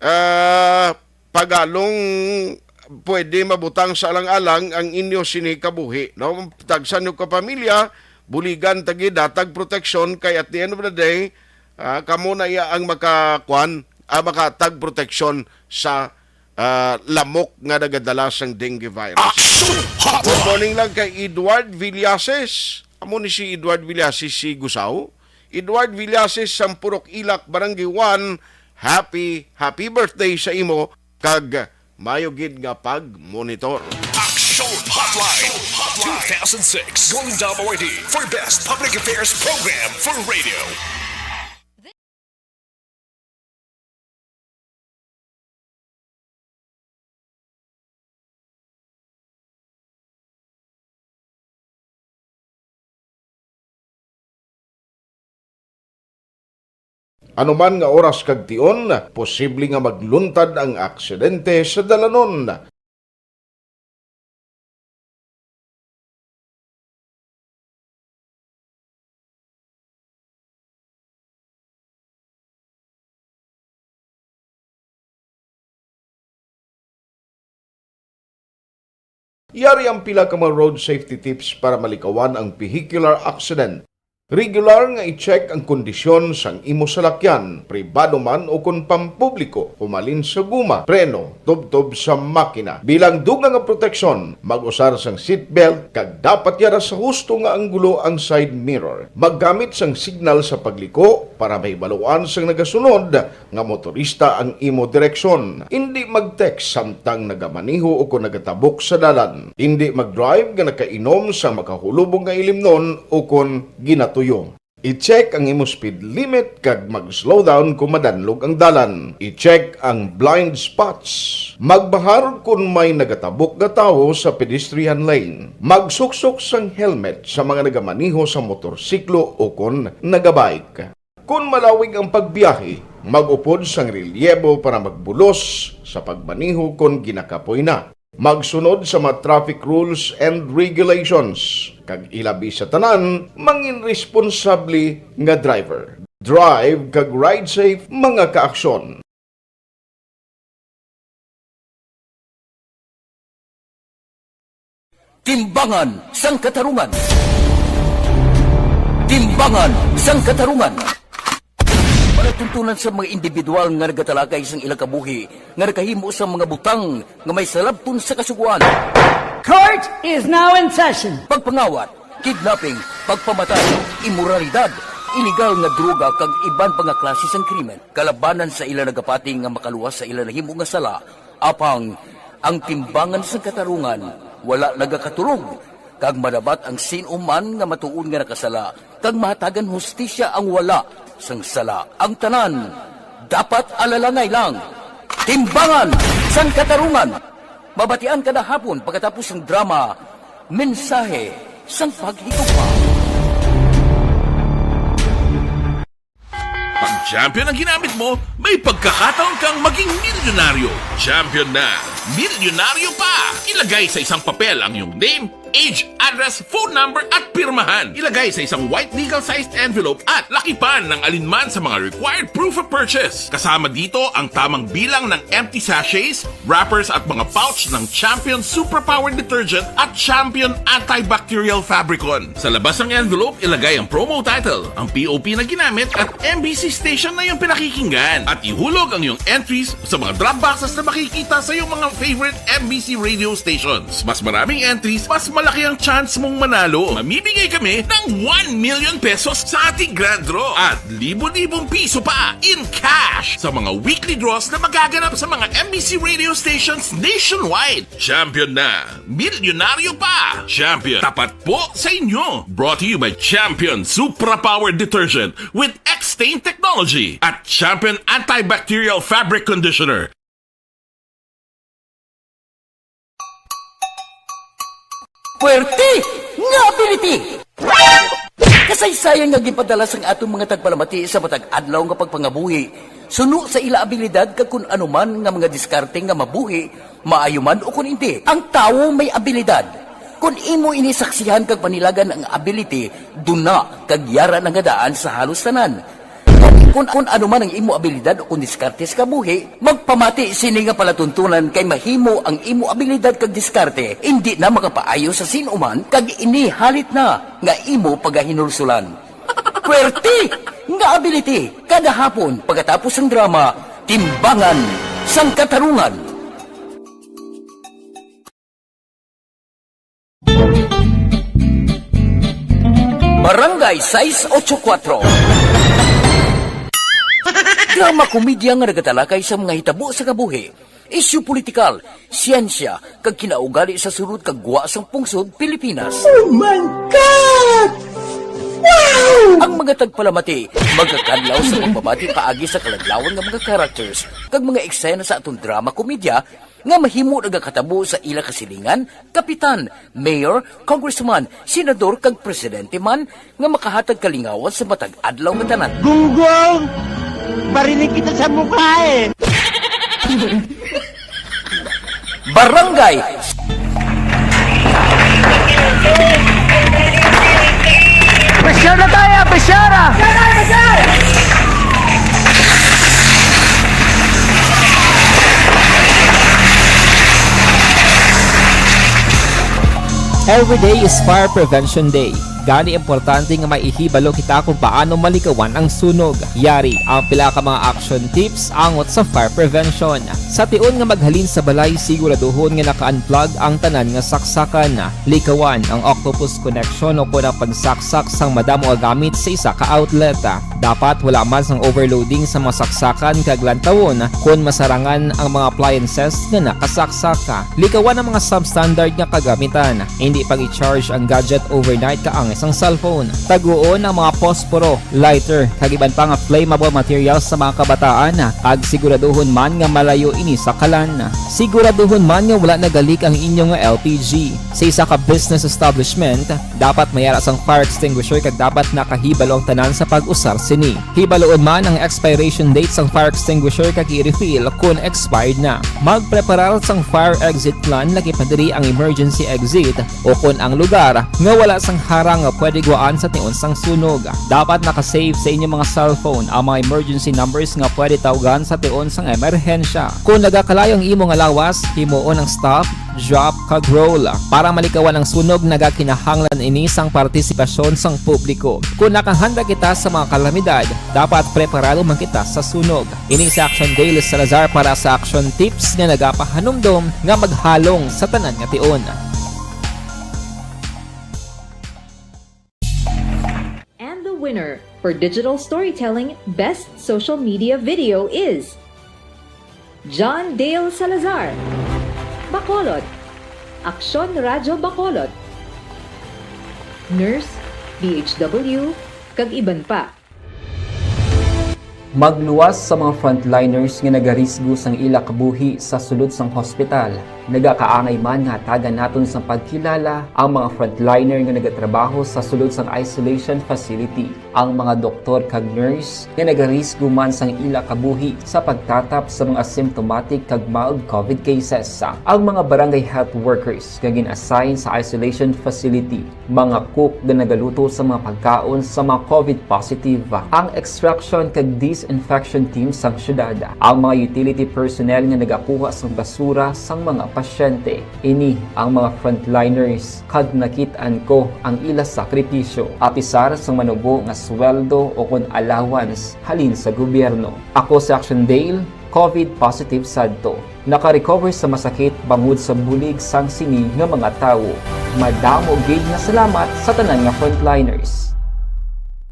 ah, pagalong, pwede mabutang sa alang-alang ang inyo sini kabuhi, no? Tagsa nyo ka pamilya, buligan tagi datag proteksyon, kay at the end of the day, ah, kamo na iya ang makakwan, ah, makatag proteksyon sa, ah, lamok nga nagadala sang dengue virus. Action Hotline! Good morning lang kay Edward Villases. Amo ni si Edward Villases, si Gusaw. Edward Villases, sang Purok Ilak, Barangay one. Happy, happy birthday sa imo, kag mayo gid nga pag-monitor. Action Hotline, two thousand six Golden Dome Awardee for Best Public Affairs Program for Radio. Ano man nga oras kag tion, posible nga magluntad ang aksidente sa dalanon. Yari ang pila ka mga road safety tips para malikawan ang vehicular accident. Regular nga i-check ang kondisyon sang imo salakyan, pribado man o kon pampubliko, humalin sa guma, preno, tubtob sa makina. Bilang dugang nga proteksyon, mag-usar sang seatbelt kag dapat yara sa husto nga anggulo ang side mirror. Maggamit sang signal sa pagliko para mahibaluan sang nagasunod nga motorista ang imo direksyon. Indi mag-text samtang nagamaneho o kon nagatabok sa dalan. Indi mag-drive nga nakainom sang makahulubong nga ilimnon o kon ginatuyo. I-check ang imo speed limit kag mag-slow down kon madanlog ang dalan. I-check ang blind spots. Magbahar kon may nagatabok nga tawo sa pedestrian lane. Magsuksok sang helmet sa mga nagamaneho sa motorsiklo o kon nagabike. Kon malawig ang pagbiyahe, mag-upod sang relyebo para magbulos sa pagmaneho kon ginakapoy na. Magsunod sa mga traffic rules and regulations, kag ilabi sa tanan, mangin responsable nga driver. Drive kag ride safe, mga kaaksyon. Timbangan sang Katarungan. Timbangan sang Katarungan. Palatuntunan sa mga individual nga nagatalakay sang ilang kabuhi nga nakahimo sa mga butang nga may salabton sa kasugoan. Court is now in session. Pagpangawat, kidnapping, pagpamatay, imoralidad, iligal nga droga kag iban pa nga klase sang krimen kalabanan sa ila nagapati nga makaluwas sa ila nahimo nga sala. Apang ang timbangan sang katarungan wala nagakatulog, kag madabat ang sin-o man nga matuod nga nakasala, kag mahatagan hustisya ang wala sang sala. Ang tanan dapat alalangay lang. Timbangan sang Katarungan. Mabatian kada hapon pagkatapos sang drama, Mensahe sang Paghigugma. Pag champion ang ginamit mo, may pagkakataon kang maging milyonaryo. Champion na, milyonaryo pa! Ilagay sa isang papel ang iyong name, age, address, phone number, at pirmahan. Ilagay sa isang white legal-sized envelope at lakipan ng alinman sa mga required proof of purchase. Kasama dito ang tamang bilang ng empty sachets, wrappers, at mga pouch ng Champion Superpower Detergent at Champion Antibacterial Fabricon. Sa labas ng envelope, ilagay ang promo title, ang P O P na ginamit, at M B C station na iyong pinakikinggan. At ihulog ang iyong entries sa mga drop boxes na makikita sa iyong mga favorite M B C radio stations. Mas maraming entries, mas Malaki ang chance mong manalo. Mamimigay kami ng one million pesos sa ating grand draw at libo-libong piso pa in cash sa mga weekly draws na magaganap sa mga M B C radio stations nationwide. Champion na! Milyonaryo pa! Champion, tapat po sa inyo! Brought to you by Champion Supra Power Detergent with X-Stain Technology at Champion Antibacterial Fabric Conditioner. Puwerte nga ability! Kasaysayan nga ginpadala sang aton mga tagpalamati sa matag adlaw nga pagpangabuhi, suno sa ila abilidad kag kun ano man nga mga diskarte nga mabuhi, maayo man o kun indi. Ang tawo may abilidad. Kun imo ini saksihan kag panilagan ang ability, duna kag yara na nga daan sa halos tanan. Kun, kun ano man ang imo abilidad o kun diskarte sa kabuhi, magpamati sini nga palatuntunan kay mahimo ang imo abilidad kag diskarte indi na makapaayo sa sin-o man kag ini halit na nga imo pagahinulsulan. Puwerte nga ability kada hapon pagkatapos sang drama, Timbangan sang Katarungan. Barangay sais ocho kuwatro. Drama komedya nga nagatalakay sa mga hitabo sa kabuhi, isyu politikal, siyensya, kag kinaugali sa sulod kag gwa sang pungsod Pilipinas. Oh my God! Wow! Ang mga tagpalamati magakadlaw sa pagbabati paagi sa kaladlawan nga mga characters kag mga eksena sa aton drama komedya nga mahimo nagakatabo sa ila kasilingan, kapitan, mayor, congressman, senador, kag presidente man nga makahatag kalingawan sa matag adlaw nga tanan. Gunggong! Barinig kita sa mukha eh! Barangay Pressure na tayo! Pressure! Every day is Fire Prevention Day. Gani, importante nga may ihibalo kita kung paano malikawan ang sunog. Yari ang pila ka mga action tips angot sa fire prevention. Sa tion nga maghalin sa balay, siguraduhon nga naka-unplug ang tanan nga saksakan. Likawan ang octopus connection o kon ang pagsaksak sang madamo nga gamit sa isa ka outlet. Dapat wala man sang overloading sa mga saksakan kag lantawon kon masarangan ang mga appliances nga nakasaksak. Likawan ang mga substandard nga kagamitan. Indi pag-i-charge ang gadget overnight kaangay sang cellphone. Taguon ang mga posporo, lighter, kag iban pa nga flammable materials sa mga kabataan, kag siguraduhon man nga malayo ini sa kalan. Siguraduhon man nga wala nagalik ang inyo nga L P G. Sa isa ka business establishment, dapat may ara sang fire extinguisher kag dapat nakahibalo ang tanan sa pag-usar sini. Hibaloon man ang expiration date sang fire extinguisher kag i-refill kon expired na. Magpreparar sang fire exit plan, lakip na diri ang emergency exit o kon ang lugar nga wala sang harang nga pwede gwaan sa tion sang sunog. Dapat naka-save sa inyo mga cellphone ang mga emergency numbers nga pwede tawgan sa tion sang emerhensya. Kon nagakalayo ang imo nga lawas, himuon ang stop, drop, kag roll. Para malikawan ang sunog, nagakinahanglan ini sang partisipasyon sang publiko. Kon nakahanda kita sa mga kalamidad, dapat preparado man kita sa sunog. Ini si Action Dale Salazar para sa Action Tips nga nagapahanumdom nga maghalong sa tanan nga tion. And the winner for digital storytelling best social media video is John Dale Salazar, Bacolod, Aksyon Radyo Bacolod, Nurse, D H W, kag iban pa. Magluwas sa mga frontliners nga nagarisgo sang ila kabuhi sa sulod sang hospital. Nagakaangay man nga hatagan naton sang pagkilala ang mga frontliner nga nagatrabaho sa sulod sang isolation facility, ang mga doktor kag nurse nga nagarisgo man sang ila kabuhi sa pagtatap sa mga symptomatic kag mild COVID cases, ang mga barangay health workers nga gin-assign sa isolation facility, mga cook nga nagaluto sa mga pagkaon sa mga COVID positive, ang extraction kag disinfection team sang syudad, ang mga utility personnel nga nagakuha sang basura sang mga pasyente. Ini ang mga frontliners, kag nakit-an ko ang ila sakripisyo, apisar sang manubo nga sweldo o kon allowance halin sa gobyerno. Ako si Action Dale, COVID positive sadto. Naka-recover sa masakit bangod sa bulig sang sini nga mga tawo. Madamo gid nga salamat sa tanan nga frontliners.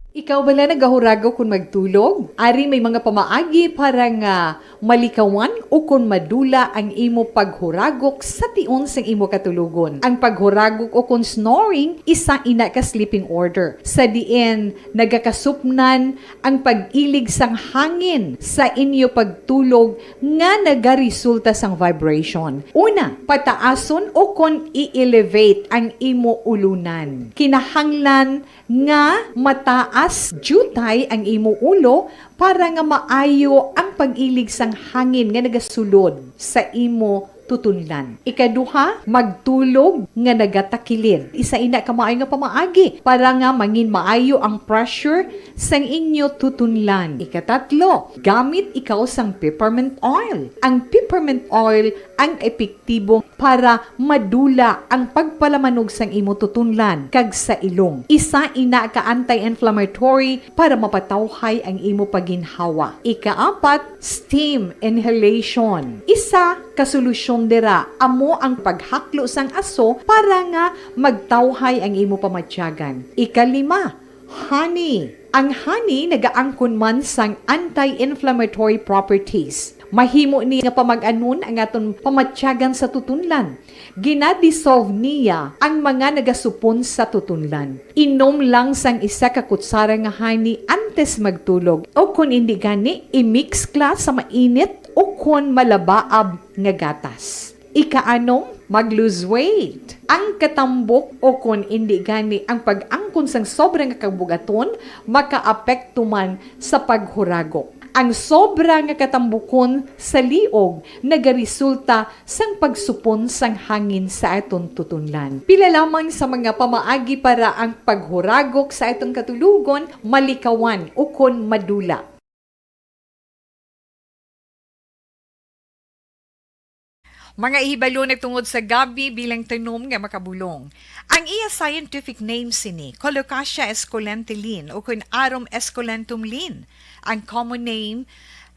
Ikaw bala nagahuragok kon magtulog? Ari may mga pamaagi para nga malikawan ukon madula ang imo paghuragok sa tion sang imo katulogon. Ang paghuragok ukon snoring, isa ina ka sleeping order, sa diin nagakasupnan ang pag-ilig sang hangin sa inyo pagtulog nga nagaresulta sang vibration. Una, pataason ukon i-elevate ang imo ulunan. Kinahanglan nga mataas diutay ang imo ulo para nga maayo ang pag-ilig sang hangin nga nagasulod sa imo tutunlan. Ikaduha, magtulog nga nagatakilid. Isa ina ka maayo nga pamaagi para nga mangin maayo ang pressure sang inyo tutunlan. Ikatatlo, gamit ikaw sang peppermint oil. Ang peppermint oil ang epektibo para madula ang pagpalamanog sang imo tutunlan kag sa ilong. Isa ina ka anti-inflammatory para mapatawhay ang imo paginhawa. Ikaapat, steam inhalation. Isa ka solusyon dira amo ang paghaklo sang aso para nga magtawhay ang imo pamatyagan. Ikalima, honey. Ang honey nagaangkon man sang anti-inflammatory properties. Mahimo ni nga pamag-anon ang aton pamatyagan sa tutunlan. Ginadissolve niya ang mga nagasupon sa tutunlan. Inom lang sang isa ka kutsara nga honey antes magtulog, o kon indi gani, i-mix ka sa mainit o kon malabaab nga gatas. Ikaanom, mag-lose weight. Ang katambok o kon indi gani ang pag-angkon sang sobra nga kabug-aton makaapekto man sa paghuragok. Ang sobra nga katambukon sa liog nagaresulta sang pagsupon sang hangin sa aton tutunlan. Pila lamang sa mga pamaagi para ang paghuragok sa aton katulogon malikawan ukon madula. Mga ihibalo nagtungod sa gabi bilang tanom nga makabulong. Ang iya scientific name sini, Colocasia esculenta Linn, o kun Arum esculentum Linn. Ang common name,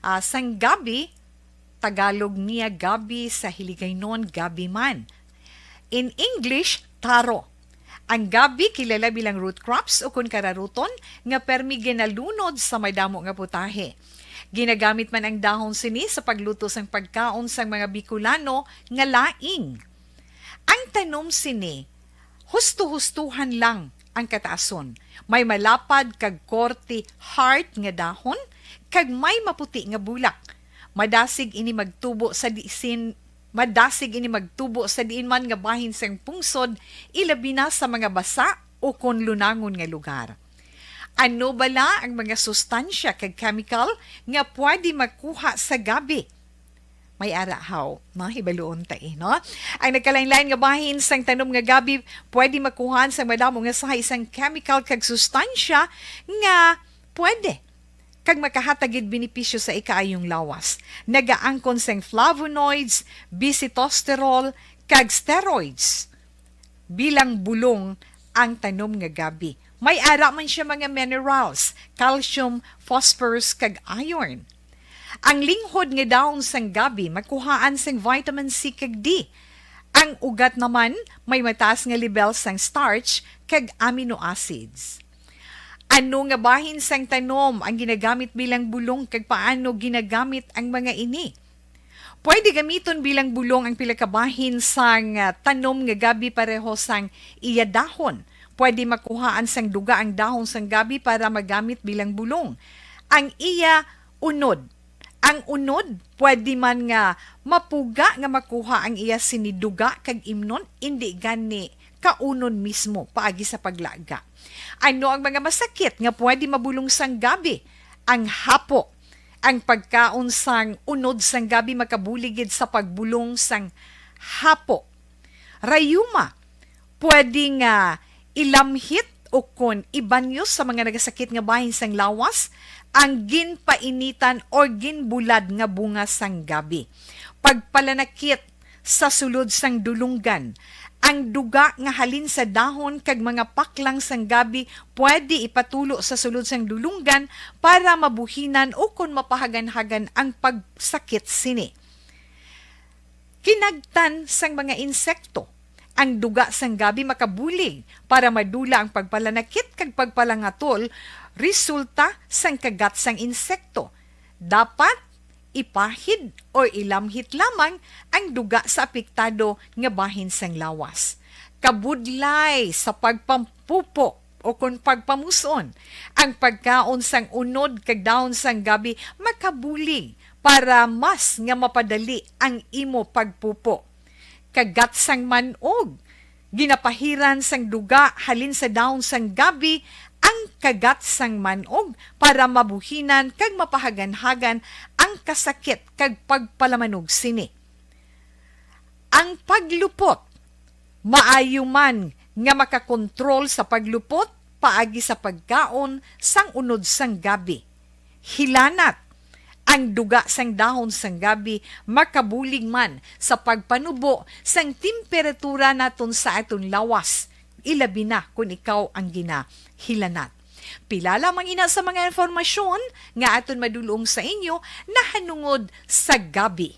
ah, sang gabi, Tagalog niya gabi, sa Hiligaynon gabi man. In English, taro. Ang gabi kilala bilang root crops o kun kararuton nga permi ginalunod sa madamo nga putahe. Ginagamit man ang dahon sini sa pagluto sang pagkaon sang mga Bicolano nga laing. Ang tanom sini, husto-hustohan lang ang kataason. May malapad kag korte heart nga dahon, kag may maputi nga bulak. Madasig ini magtubo sa disin, madasig ini magtubo sa diin man nga bahin sang pungsod, ilabi na sa mga basa o kon lunangon nga lugar. Ano bala ang mga sustansya kag chemical nga pwede makuha sa gabi? May ara haw, no? Hibaluon ta, eh, no? Ang nagkalain-lain nga bahin sang tanom nga gabi pwede makuhaan sang madamo nga sahi sang chemical kag sustansya nga pwede kag makahatag gid benepisyo sa ikaayong lawas. Nagaangkon sang flavonoids, bisitosterol, kag steroids bilang bulong ang tanom nga gabi. May ara man siya mga minerals, calcium, phosphorus, kag iron. Ang linghod nga dahon sang gabi makuhaan sang vitamin C kag D. Ang ugat naman may mataas nga lebel sang starch kag amino acids. Ano nga bahin sang tanom ang ginagamit bilang bulong, kag paano ginagamit ang mga ini? Pwede gamiton bilang bulong ang pila ka bahin sang, ah, tanom nga gabi pareho sang iya dahon. Pwede makuhaan sang duga ang dahon sang gabi para magamit bilang bulong. Ang iya unod. Ang unod, pwede man nga mapuga nga makuha ang iya sini duga kag imnon, indi gani kaunon mismo paagi sa paglaga. Ano ang mga masakit nga pwede mabulong sang gabi? Ang hapo. Ang pagkaon sang unod sang gabi makabulig gid sa pagbulong sang hapo. Rayuma, pwede nga ilamhit o kon ibanyo sa mga nagasakit nga bahin sang lawas ang ginpainitan o ginbulad nga bunga sang gabi. Pagpalanakit sa sulod sang dulunggan. Ang duga nga halin sa dahon kag mga paklang sang gabi pwede ipatulo sa sulod sang dulunggan para mabuhinan o kon mapahaganhagan ang pagsakit sini. Kinagtan sang mga insekto. Ang duga sang gabi makabulig para madula ang pagpalanakit kag pagpalangatol resulta sang kagat sang insekto. Dapat ipahid o ilamhit lamang ang duga sa apektado nga bahin sang lawas. Kabudlay sa pagpampupo o kon pagpamus-on, ang pagkaon sang unod kag dahon sang gabi makabulig para mas nga mapadali ang imo pagpupo. Kagat sang man-og. Ginapahiran sang duga halin sa dahon sang gabi ang kagat sang man-og para mabuhinan kag mapahaganhagan ang kasakit kag pagpalamanog sini. Ang paglupot. Maayo man nga makakontrol sa paglupot paagi sa pagkaon sang unod sang gabi. Hilanat. Ang duga sang dahon sang gabi makabulig man sa pagpanubo sang temperatura naton sa aton lawas, ilabi na kon ikaw ang ginahilanat. Pila lamang ina sa mga impormasyon nga aton madulong sa inyo nahanungod sa gabi.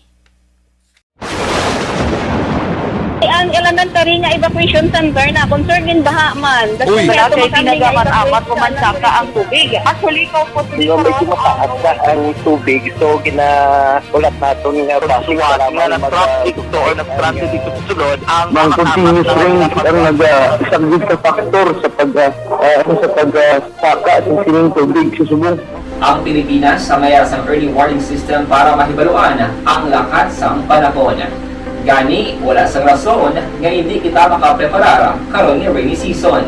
Ang elementary nga evacuation center na concerned in baha man. Uy. Wala kay tinaga man amat ko man saka ang tubig. Actually, ko po. Di ba, medyo mataas na ang tubig, so ginahulat naton nga basi nga nag-traffic to or nag-transit dito sa sulod ang mga continuous rain ang nag-, ah, isa gid sa factor sa pag, ah, ah, ano, sa pag, ah, saka sa sining tubig sa subong. Ang Pilipinas sa mayar sang early warning system para mahibaluan ang lakat sang panahon. Gani, wala sang rason nga hindi kita makapreparar karon nga rainy season.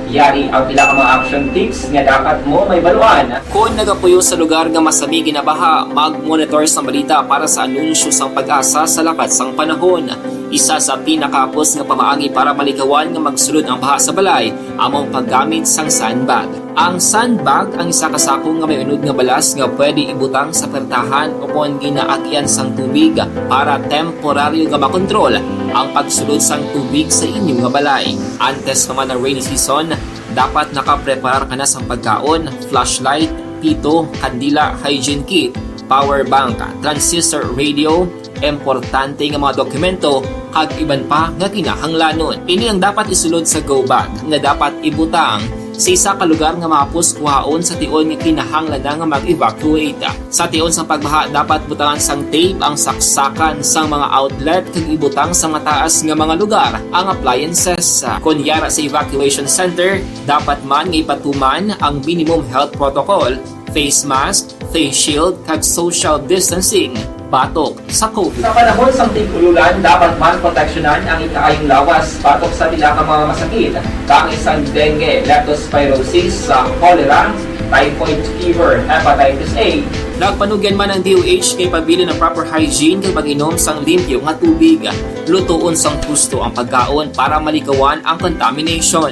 Yari ang pila ka mga action tips nga dapat mo mahibaluan. Kon nagapuyo sa lugar nga masami ginabaha, mag-monitor sang balita para sa anunsyo sang PAGASA sa lakat sang panahon. Isa sa pinakahapos nga pamaagi para malikawan nga magsulod ang baha sa balay amo ang paggamit sang sandbag. Ang sandbag ang isa ka sako nga may unod nga balas nga pwede ibutang sa pertahan ukon ginaagian sang tubig para temporaryo nga makontrol ang pagsulod sang tubig sa inyo nga balay. Antes pa man ang rainy season, dapat nakapreparar ka na sang pagkaon, flashlight, pito, kandila, hygiene kit, power bank, transistor radio, importante nga mga dokumento, kag iban pa nga kinahanglanon. Ini ang dapat isulod sa go bag nga dapat ibutang sa isa ka lugar nga mahapos kuhaon sa tion nga kinahanglan na nga mag-evacuate. Sa tion sang pagbaha, dapat butangan sang tape ang saksakan sang mga outlet kag ibutang sa mataas nga mga lugar ang appliances. Kon yara sa evacuation center, dapat man nga ipatuman ang minimum health protocol, face mask, face shield, kag social distancing batok sa COVID. Sa panahon sang tig-ululan, dapat man proteksyonan ang ikaayong lawas batok sa pila ka mga masakit, kaangay sang dengue, leptospirosis, sa cholera, typhoid fever, hepatitis A. Nagpanugyan man ang D O H nga ipabilin ang proper hygiene kag pag-inom sang limpyo nga tubig. Lutoon sang husto ang pagkaon para malikawan ang contamination.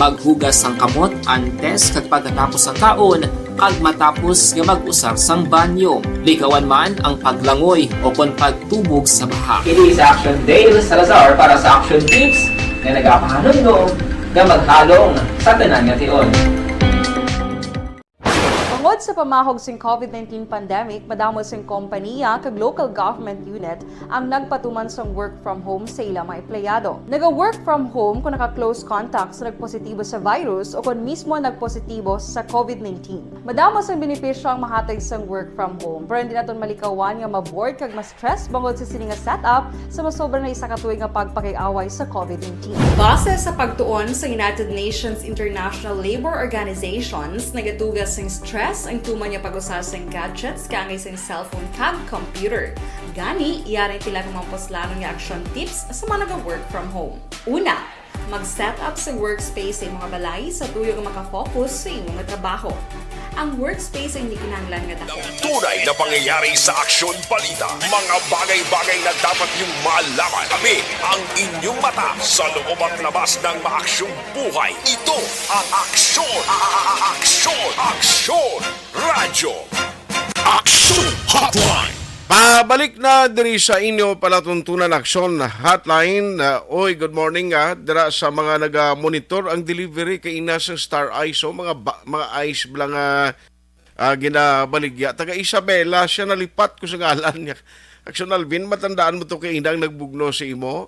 Maghugas sang kamot antes kag pagkatapos sang kaon, kag matapos nga mag-usar sang banyo. Likawan man ang paglangoy o kon pagtubog sa baha. Ini si Action Dale Salazar para sa Action Tips nga nagapahanumdom nga maghalong sa tanan nga tion. Tungod sa pamahog sing COVID nineteen pandemic, madamo sing kompaniya kag local government unit ang nagpatuman sang work from home sa ila mga empleyado. Naga-work from home kung naka-close contact sa nagpositibo sa virus o kung mismo nagpositibo sa COVID nineteen. Madamo sang benepisyo ang mahatag sang work from home, pero hindi naton malikawan nga ma-bored kag ma-stress bangod sa sini nga setup sa masobra na isa ka tuig nga pagpakig-away sa COVID nineteen. Base sa pagtuon sa United Nations International Labor Organizations, nagatuga sing stress ang tuman nga pag-usa sing gadgets kaangay sing cellphone kag computer. Gani, yari ang pila ka mga puslanon nga action tips sa mga naga-work from home. Una, mag-set up sa workspace sa imong balay sa tuyo nga makafocus sa imong trabaho. Ang workspace ay hindi kinahanglan nga dako. Tunay na pangyayari sa Aksyon Balita. Mga bagay-bagay na dapat niyong malaman. Kami ang inyong mata sa loob at labas ng maaksyong buhay. Ito ang Aksyon, a-, a-, a-, Aksyon, Aksyon Radyo. Aksyon Hotline. Pabalik na diri sa inyo palatuntunan Aksyon Hotline. Ah, oy, good morning, ah, dira sa mga naga-monitor ang delivery kay ina sa Star Ice, oh, mga ba-, mga ice bala nga, ah, ginabaligya. Taga Isabela siya, nalipat ko sa ngalan niya. Aksyon Alvin, matandaan mo to kay ina ang nagbugno sa imo.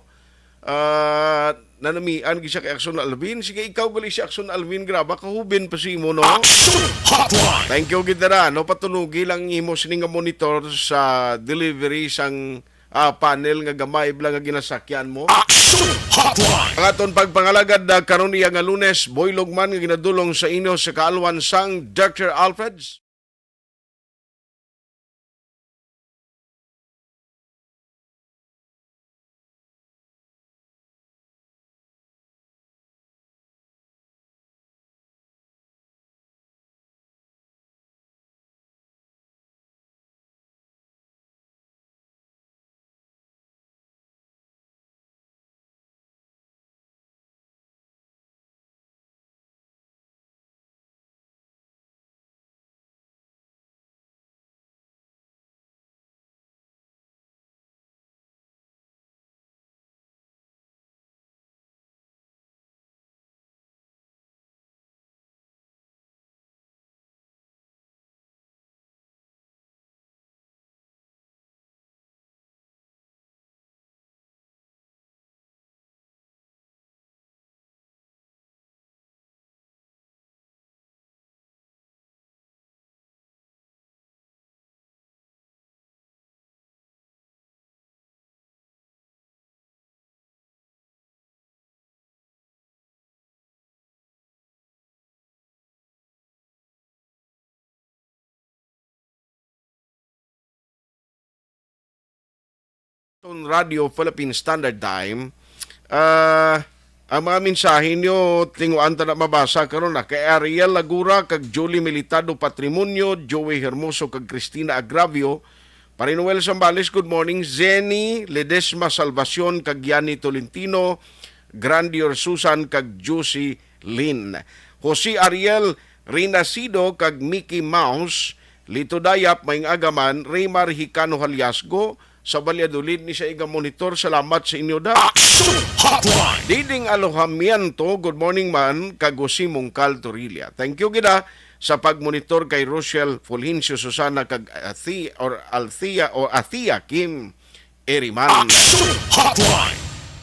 Ah, nanamian gid siya kay Action Alvin. Sige, ikaw gali si Action Alvin, graba, kahuben pa si imo, no? Action Hotline! Thank you gid dara, no? Patunugi lang imo sini nga monitor sa delivery sang, ah, panel nga gamay bala nga ginasakyan mo. Action Hotline! Ang aton pagpangalagad, ah, karon iya nga Lunes, buylog man nga ginadulong sa inyo sa kaalwan sang Doctor Alfreds. Ton Radio Philippine Standard Time. Ah, ang mga mensahe nyo, tinguan ta na mabasa karon na. Kay Ariel Lagura kag Julie Militado Patrimonio, Joey Hermoso kag Cristina Agravio, Pare Noel Zambales, good morning. Zenny Ledesma Salvacion kag Yani Tolentino, Grandior Susan kag Juicy Lynn. Jose Ariel Renacido kag Mickey Mouse, Lito Dayap, maayong aga man, Raymar Hicano Haliasgo, sa Valladolid ni sa iga monitor, salamat sa inyo da. Action Hotline! Diding Alojamiento, good morning man, kag Jose Mungkal Torilla. Thank you gid, ah, sa pagmonitor kay Rochelle Fulgencio Susana kag Athi-, or Althea, o Athea Kim Eriman. Action Hotline!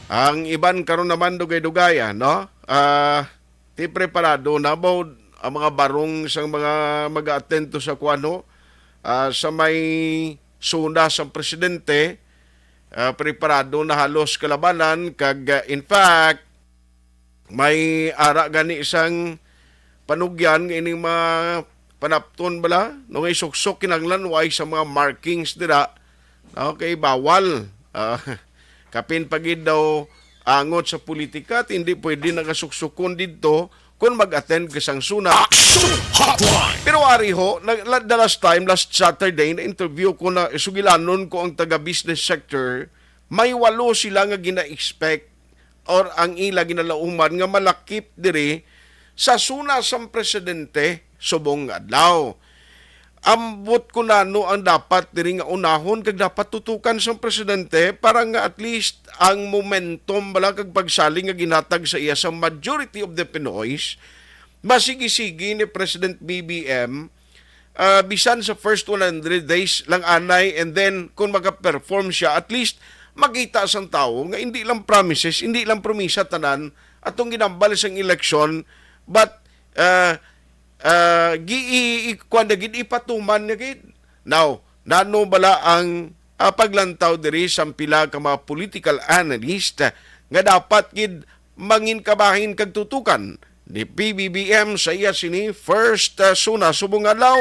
Ang iban karon naman dugay-dugay, ah, no? Ah, ti preparado na ba ang mga barong sang mga mag-attend to sa kuan, no? Ah, sa may suna sang presidente, ah, preparado na halos kalabanan kag, ah, in fact, may ara gani sang panugyan nga ining mga panapton bala, no, nga isuksok kinahanglan way sa mga markings dira. Okay, bawal. Ah, kapin pa gid daw angot sa politika at hindi pwede nagasuksukon didto kung mag-attend ka sang suna. Action Hotline! Pero ari ho, nag-, la-, the last time, last Saturday, na-interview ko na, sugilanon ko ang taga-business sector, may walo sila nga gina-expect or ang ila ginalauman nga malakip diri sa suna sang presidente subong nga adlaw. Ambot ko nano ang dapat diri nga unahon kag dapat tutukan sang presidente para nga at least ang momentum bala kag pagsalig nga ginhatag sa iya sa majority of the Pinoys masigi-sigi ni President B B M, ah, bisan sa first one hundred days lang anay, and then kung maka-perform siya, at least makita sang tawo nga hindi lang promises, hindi lang promisa tanan atong ginambal sang eleksyon, but, ah, ah, gi-, i-, i-, kuwan na gid, ipatuman na gid. Now, nano bala ang, ah, paglantaw diri sang pila ka mga political analyst nga dapat gid mangin kabahin kag tutukan ni P B B M sa iya sini first, ah, suna subong adlaw.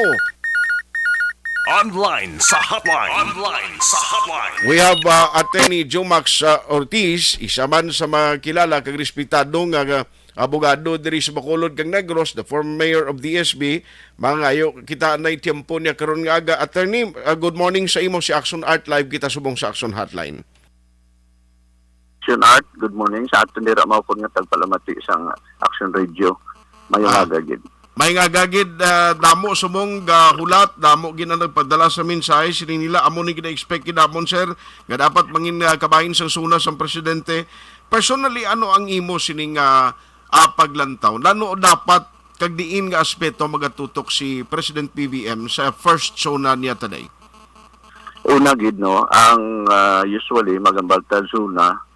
Online sa hotline. Online sa hotline. We have, uh, Attorney Jomax, uh, Ortiz, isa man sa mga kilala kag respetado nga, nga abogado diri sa Bacolod kag Negros, the former mayor of D S B. Mangayo kita anay tiyempo niya karon nga aga. Attorney, uh, good morning sa imo, si Action Art, live kita subong sa Action Hotline. Action Art, good morning. Sa aton dira mao pud nga tagpalamati sang Action Radio. Maayong Ah. aga gid. Maayong aga gid, ah, damo subong gahulat, damo gid ang nagpadala sa mensahe, sini nila, amo ni gina-expect gid namon, sir, nga dapat mangin, ah, kabahin sang suna sang presidente. Personally, ano ang imo sining, ah, ah, paglantaw? Nano dapat kag diin nga aspeto magatutok si President P B M sa first suna niya today? Una gid, no, ang, ah, usually magambal ta suna,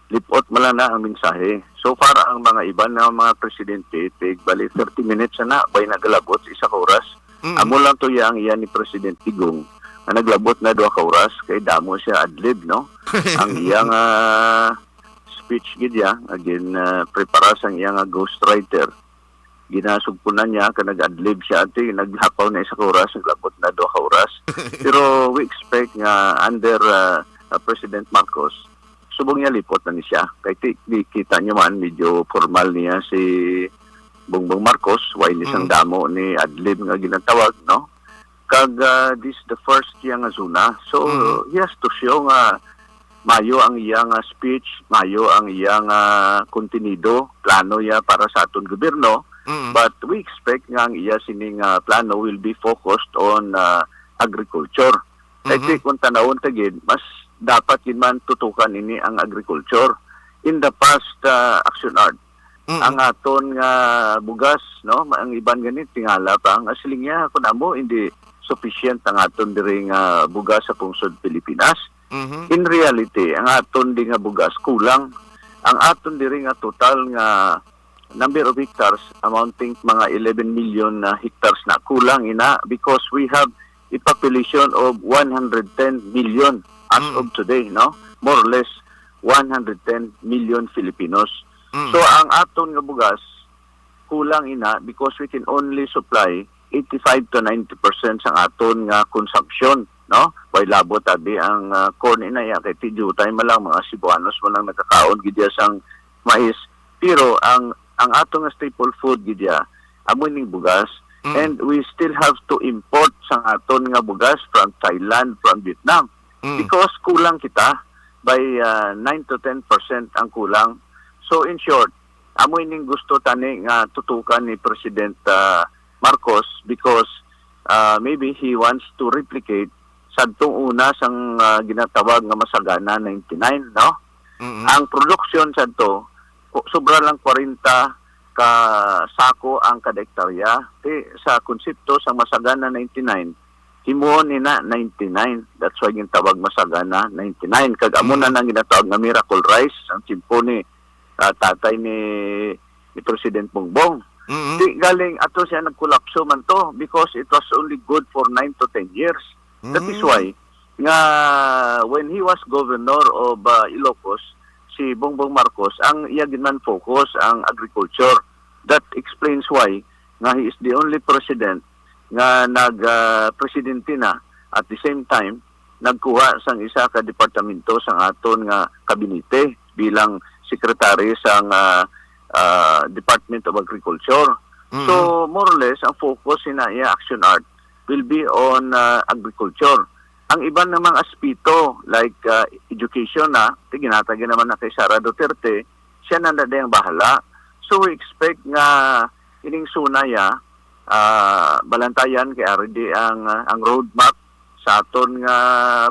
lipot man lang na ang mensahe. So far, ang mga iban na mga presidente, tig bali thirty minutes na, bay nagalabot sa isa ka oras. Mm. Amo lang to iya ang iya ni President Digong, nga naglabot na duha ka oras, kay damo siya adlib, no? Ang iya nga speech gid ya, again, ah, prepara sang iya nga ghostwriter. Ginasugpunan niya, ka nag-adlib siya, ati, naglapaw na isa ka oras, naglabot na duha ka oras. Pero we expect nga under, ah, ah, President Marcos, subong niya lipot na ni siya. Kay ti-, di kita niyo man, medyo formal niya si Bongbong Marcos, way ni sang Mm. damo ni adlib nga ginatawag, no? Kag, ah, this the first iya nga zona. So, Mm. he has to show nga mayo ang iya nga speech, mayo ang iya nga kontenido, plano iya para sa aton gobyerno. Mm. But we expect nga ang iya sini nga plano will be focused on, ah, agriculture. Kay Mhm. ti kung tanawon ta gid, mas dapat gid man tutukan ini ang agriculture. In the past, ah, Action Art, Mm. ang aton nga bugas, no, ma-, ang iban gani tingala pa nga siling niya, kun amo hindi sufficient ang aton diri nga bugas sa pungsod Pilipinas. Mhm. In reality, ang aton di nga bugas kulang. Ang aton diri nga total nga number of hectares amounting mga eleven million na hectares na kulang ina because we have a population of one hundred ten million as Mm. of today, no? More or less one hundred ten million Filipinos. Mm. So, ang aton nga bugas, kulang ina because we can only supply eighty-five to ninety percent sang aton nga consumption, no? Way labot abi ang, ah, corn ina ya, kay ti diutay man lang, mga Cebuanos man lang nakakaon gid ya sang mais. Pero ang, ang aton nga staple food gid ya, amo ning bugas. Mm. And we still have to import sang aton nga bugas from Thailand, from Vietnam. Mm. Because kulang kita by, ah, nine to ten percent ang kulang. So, in short, amo ining gusto tani nga tutukan ni President, ah, Marcos because, ah, maybe he wants to replicate sadtong una sang, ah, ginatawag nga Masagana ninety-nine, no? Mm-mm. Ang production sadto, ku-, sobra lang kwarenta ka sako ang kada hektarya. Ti, sa konsepto sa Masagana ninety-nine, himuon ni na ninety-nine. That's why gintawag Masagana ninety-nine. Kag amo na Mm. nang ginatawag nga miracle rice ang tiyempo ni, ah, tatay ni, ni President Bongbong. Mm-mm. Di galing ato siya nagkulapso man to because it was only good for nine to ten years. That is Mm. why nga when he was governor of, ah, Ilocos, si Bongbong Marcos, ang iya gid man focus ang agriculture. That explains why nga he is the only president nga nag, ah, presidente na, at the same time nagkuha sang isa ka departamento sang aton nga kabinete bilang secretary sang, ah, ah, Department of Agriculture. Mhm. So, more or less, ang focus sa iya Action Art will be on, ah, agriculture. Ang iban nga mga aspeto, like, ah, education na, ti ginatag naman na kay Sara Duterte, siya na na ang bahala. So, we expect nga ining suna ya, ah, balantayan kay ari di ang, ah, ang roadmap sa aton nga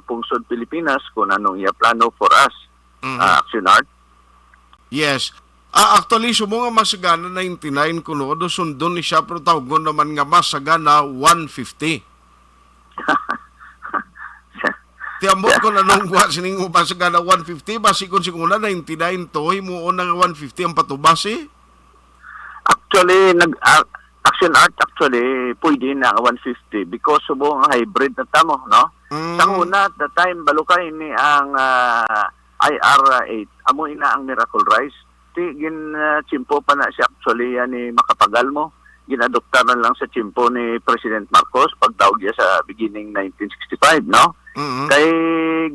pungsod Pilipinas kung anong iya plano for us, Mhm. ah, Action Art. Yes. Ah, actually, sumo nga Masagana ninety-nine kuno, do sundon ni siya, pero tawgon naman nga Masagana one fifty. Ti ambot ko na nung wa sining Masagana one fifty, basi kung singuna ninety-nine to, himuon na nga one fifty ang patubas, eh. Actually, nag-, ah, Action Art, actually, pwede na ang one fifty because subong nga hybrid na tamo, no? Mm. Sang una, at the time, balukay ni ang, ah, I R eight, amo ina ang Miracle Rice. Ti, gin, ah, tiyempo pa na siya, actually, yan ni Macapagal mo. Ginadopta na lang sa tiyempo ni President Marcos, pagdaog niya sa beginning nineteen sixty-five, no? Mm. Kay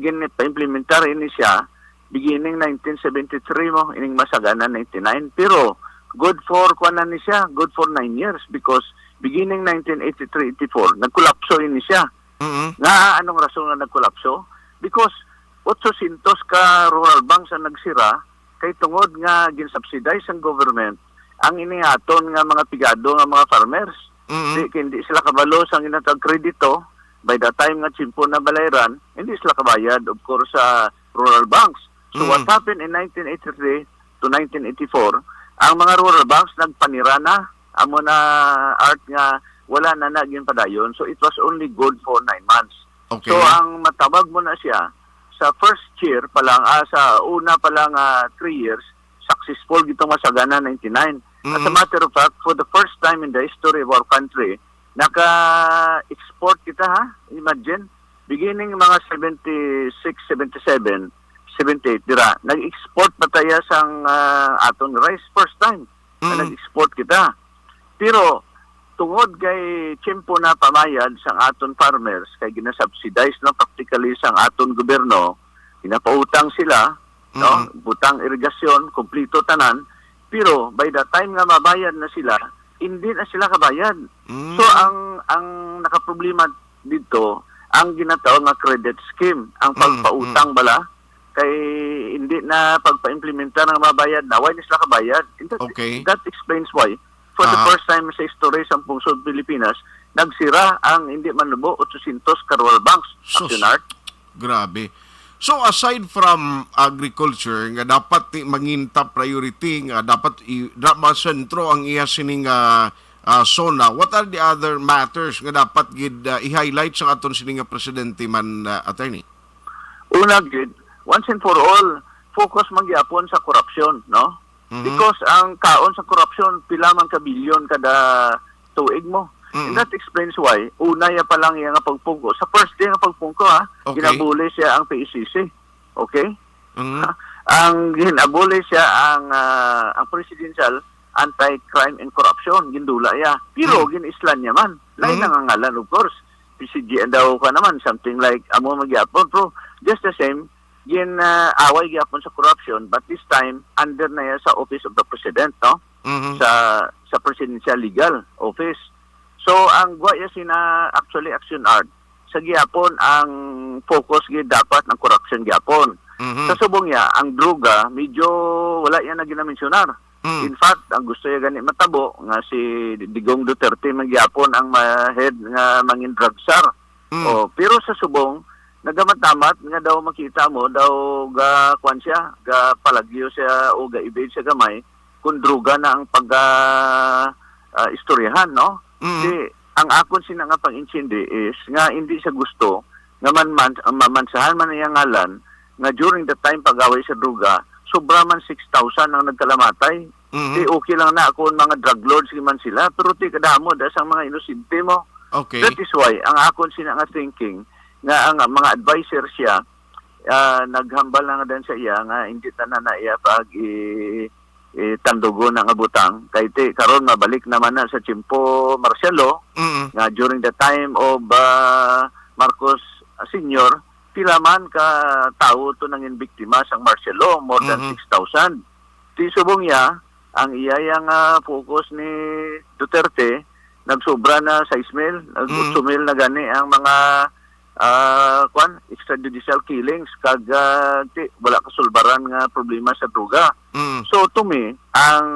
gin-, pa-implementar ini siya, beginning nineteen seventy-three mo, ining Masagana ninety-nine. Pero good for, kuwan na ni siya, good for nine years because beginning nineteen eighty-three eighty-four, nagkulapso ini siya. Mm-mm. Nga, anong rason nga nagkulapso? Because eight hundred ka rural banks ang nagsira, kay tungod nga gin-subsidize ang government ang inihaton nga mga pigado nga mga farmers. Mm-mm. Di, hindi sila kabalo sa ginatawag kredito. By the time nga tiyempo na balayran, hindi sila kabayad, of course, sa rural banks. So, Mm. what happened in nineteen eighty-three to nineteen eighty-four, ang mga rural banks nagpanira na, amo na Art nga wala na na ginpadayon. So, it was only good for nine months. Okay. So, ang matawag mo na siya, sa first year pa lang, ah, sa una pa lang, ah, three years, successful gid tong Masagana ninety-nine. As a Mhm. matter of fact, for the first time in the history of our country, naka-export kita, ha? Imagine, beginning mga seventy-six, seventy-seven, seventy-eight, dira, nag-export pa tayo sang, ah, aton rice, first time na Mm. nag-export kita. Pero tungod kay tiyempo na pamayad sang aton farmers, kay ginasubsidize lang practically sang aton gobyerno, ginapautang sila, no? Mm. Butang irigasyon, kumplito tanan. Pero by the time nga mabayad na sila, hindi na sila kabayad. Mm. So ang, ang nakaproblema dito, ang ginatawag nga credit scheme, ang Mm, pagpautang mm. bala, kay hindi na pagpaimplementar nga mabayad na, wala na sila kabayad. And that, Okay. that explains why, for the Ah. first time sa history sa pungsod Pilipinas, nagsira ang hindi manubo otsosintos ka rural banks. Sus. Action Art. Grabe. So, aside from agriculture, nga dapat ti mangin top priority, nga dapat i-, da-, masentro ang iya sining, ah, ah, SONA, what are the other matters nga dapat gid, ah, i-highlight sa aton sini nga presidente man, ah, attorney? Una gid, once and for all, focus man gyapon sa korupsyon, no? Mhm. Because ang kaon sa korupsyon, pila man ka bilyon kada tuig mo. Mm. And that explains why, una ya pa lang iya nga pagpungko. Sa first day nga pagpungko, ha, Okay. ginabuli siya ang P A C C. Okay? Mhm. Ang ginabuli siya ang, ah, ang Presidential Anti-Crime and Corruption, gindula ya. Pero Mm. gin-islan niya man. Lain Mhm. na nga ngalan, of course. P C G daw ka naman, something like, amo man gyapon. Pero just the same, gin, ah, away gyapon sa corruption, but this time, under na ya sa Office of the President, no? Mhm. Sa, sa Presidential Legal Office. So, ang gwa ya sina actually Action Art, sa gihapon ang focus gid dapat ang corruption gihapon. Mhm. Sa subong ya, ang droga, medyo wala ya na ginamensionar. Mm. In fact, ang gusto ya gani matabo nga si Digong Duterte man gihapon ang ma-, head nga mangin drug czar. Mm. Oh, pero sa subong, nagamamat nga daw makita mo, daw ga, kwan siya, ga palagyo siya o ga evade siya gamay kung droga na ang pag, ah, ah, istoryahan, no? Mm. Di, ang akon sina nga pag-intindi is nga hindi siya gusto nga man, man, mamansahan man ang iyang ngalan nga during the time pag-away sa droga, sobra man six thousand ang nagkalamatay. Mhm. Di okay lang na kung mga drug lords man sila, pero di kadamo da sang mga inosente mo. Okay. That is why ang akon sina nga thinking nga ang mga advisor siya, ah, naghambal na nga din sa iya nga hindi tanan na iya pag i-, itandugo na nga butang. Kay ti, karon mabalik naman na sa tiyempo martial law Mm. nga during the time of, ah, Marcos Senior, pila man ka tawo to nangin biktima sang martial law, more than Mhm. six thousand. Ti subong iya, ang iya yang, ah, focus ni Duterte, nagsobra na sais mil, nag Mm. otso mil na gani ang mga, ah, kwan, extrajudicial killings, kag, ah, ti, wala kasulbaran nga problema sa droga. Mm. So, to me, ang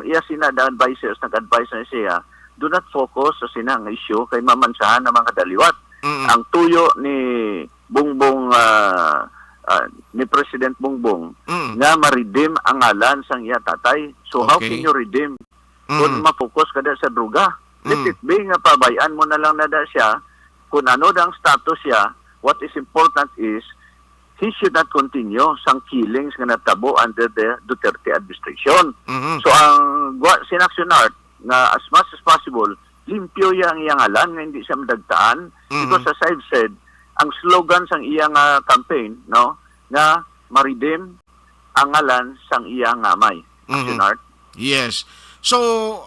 iya sina the advisors, nag-advise na siya, do not focus sa sina nga issue kay mamansahan ang mga kadaliwat. Mm. Ang tuyo ni Bongbong, ah, ah, ni President Bongbong Mm. nga ma-redeem ang ngalan sang iya tatay. So, how Okay. can you redeem kung Mm. ma-focus ka da sa droga? Let Mm. it be nga pabay-an mo na lang na da siya kung ano da ang status siya. What is important is he should not continue sang killings nga natabo under the Duterte administration. Mhm. So, ang gwa-, sin Action Art nga as much as possible, limpyo iya ang iyang ngalan nga hindi siya madagtaan. Mhm. Because as I've said, ang slogan sang iya nga campaign, no, nga ma-redeem ang ngalan sang iya nga amay. Mhm. Action Art. Yes. So,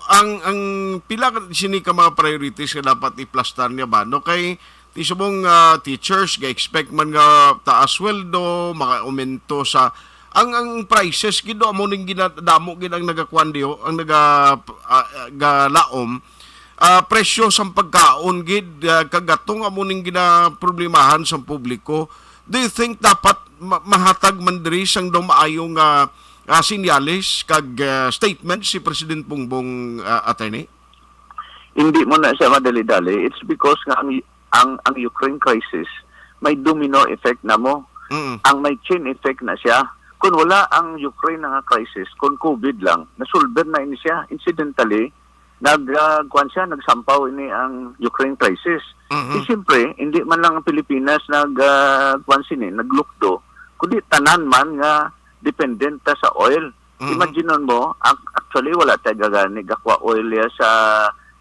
ang, ang pila ka sini ka mga priorities nga dapat iplastar niya ba? No, kay ti subong, ah, teachers, ga-expect man nga taas sweldo, maka-aumento sa, ang, ang prices gid, no, amo ning ginadamo gid ang nagakuan diho, ang naga, ah, ah, galaom. Ah, presyo sang pagkaon gid, ah, kag ato nga amo ning ginaproblemahan sang publiko. Do you think dapat ma-, mahatag man diri sang daw maayo nga, ah, senyales kag, ah, statement si President Bongbong, ah, attorney? Hindi mo na siya madali-dali. It's because nga ang, ang, ang Ukraine crisis may domino effect na mo. Mm. Ang may chain effect na siya. Kung wala ang Ukraine nga crisis, kung COVID lang, nasulbir na ini siya. Incidentally, nag, ah, kuwan siya, nagsampaw ini ang Ukraine crisis. Mhm. Eh, siyempre, hindi man lang ang Pilipinas nag, ah, kuwan sini, naglukdo kundi tanan man nga dependent ta sa oil. Mhm. Imagine mo, ac-, actually, wala tayo gagani gakwa oil ya sa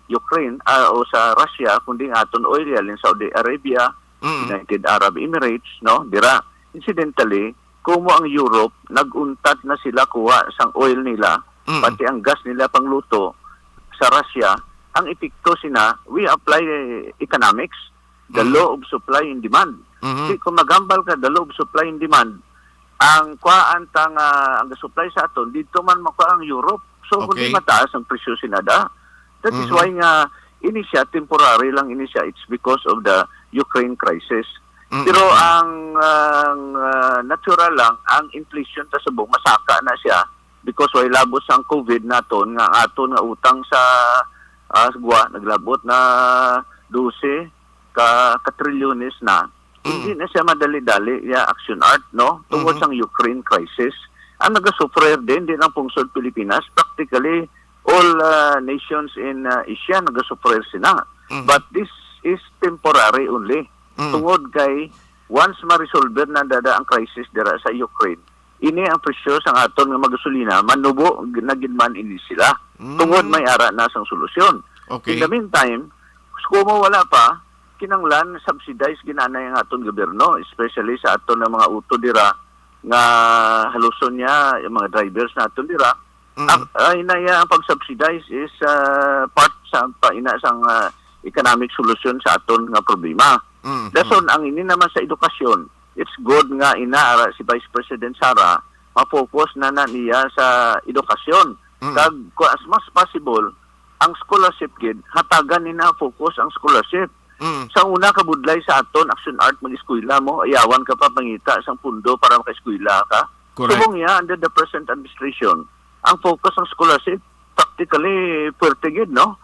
Ukraine, ah, o sa Russia, kundi ang aton oil ya, halin Saudi Arabia, Mhm. United Arab Emirates, no? Dira. Incidentally, kumo ang Europe, nag-untat na sila kuha sang oil nila, Mhm. pati ang gas nila pangluto sa Russia. Ang epekto sina, we apply economics, the Mhm. law of supply and demand. Mhm. Di, kung maghambal ka, the law of supply and demand, ang kuhaan ta nga, ang supply sa aton, dito man makuha ang Europe. So, kung di Okay. mataas ang presyo sinada, that is Mhm. why nga ini siya, temporary lang ini siya. It's because of the Ukraine crisis. Mhm. Pero ang, ang, ah, natural lang, ang inflation ta subong masaka na siya because way labot sang COVID naton, nga ang aton nga utang sa, ah, gwa naglabot na dose ka, ka trilyones na. Mhm. Hindi na siya madali-dali ya, Action Art, no? Tungod Mhm. sang Ukraine crisis, ang nagasuffer din, di lang pungsod Pilipinas, practically all, ah, nations in, ah, Asia nagasuffer sila. Mhm. But this is temporary only. Mhm. Tungod kay once ma-resolve na dada ang crisis dira sa Ukraine, ini ang presyo sang aton nga mga gasolina, manubo g-, na gid man ini sila. Mm. Tungod may ara na sang solusyon. Okay. In the meantime, kumo wala pa, kinanglan subsidize ginanay ang aton gobyerno, especially sa aton nga mga auto dira nga haluson niya, yung mga drivers naton dira. Mm. Ang, ay na iya ang pag-subsidize is, ah, part sa paina sang, ah, economic solution sa aton nga problema. Mm, Dason, mm. ang ini naman sa edukasyon, it's good nga ina ara si Vice President Sara, ma-focus na na niya sa edukasyon. Mm. Kag kung as much possible, ang scholarship gid, hatagan ni na focus ang scholarship. Mm. Sa una ka budlay sa aton, Action Art, mag-eskwela mo, ayawan ka pa pangita sang pundo para maka-eskwela ka. Correct. Subong niya, under the present administration, ang focus sang scholarship, practically, pwerte gid, no?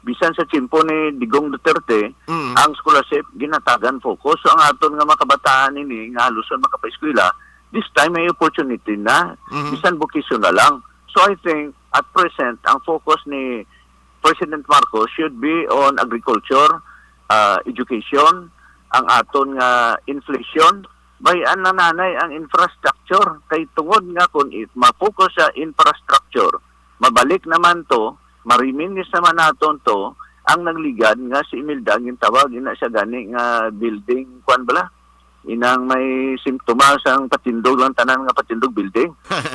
Bisan sa tiyempo ni Digong Duterte, Mm. ang scholarship, ginatagan focus. So, ang aton nga mga kabataan ini, nga haluson makapaeskwela, this time may opportunity na, Mhm. bisan vocational lang. So, I think, at present, ang focus ni President Marcos should be on agriculture, ah, education, ang aton nga inflation. Bay-an na nanay ang infrastructure. Kay tungod nga kung it ma-focus sa infrastructure, mabalik naman to, ma-reminisce naman naton to, ang nagligad nga si Imelda ang gintawag, ina siya gani nga building, kwan bala? Inang may simptomas ang patindog lang tanan nga patindog building.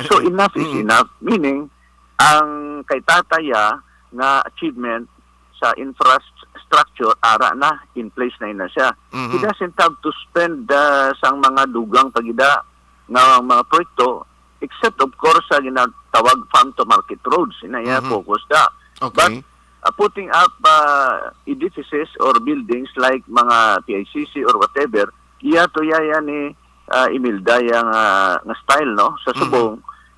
So, enough is Mm. enough. Meaning, ang kay tataya nga achievement sa infrastructure, ara na, in place na ina siya. Mhm. He doesn't have to spend, ah, sang mga dugang pagida nga mga proyekto, except, of course, sa ginatawag farm to market roads. Ina iya Mhm. focus da. Okay. But, ah, putting up, ah, edifices or buildings like mga P I C C or whatever, iya to iya yan ni, ah, Imelda yang, ah, nga style, no? Sa Mhm. subong,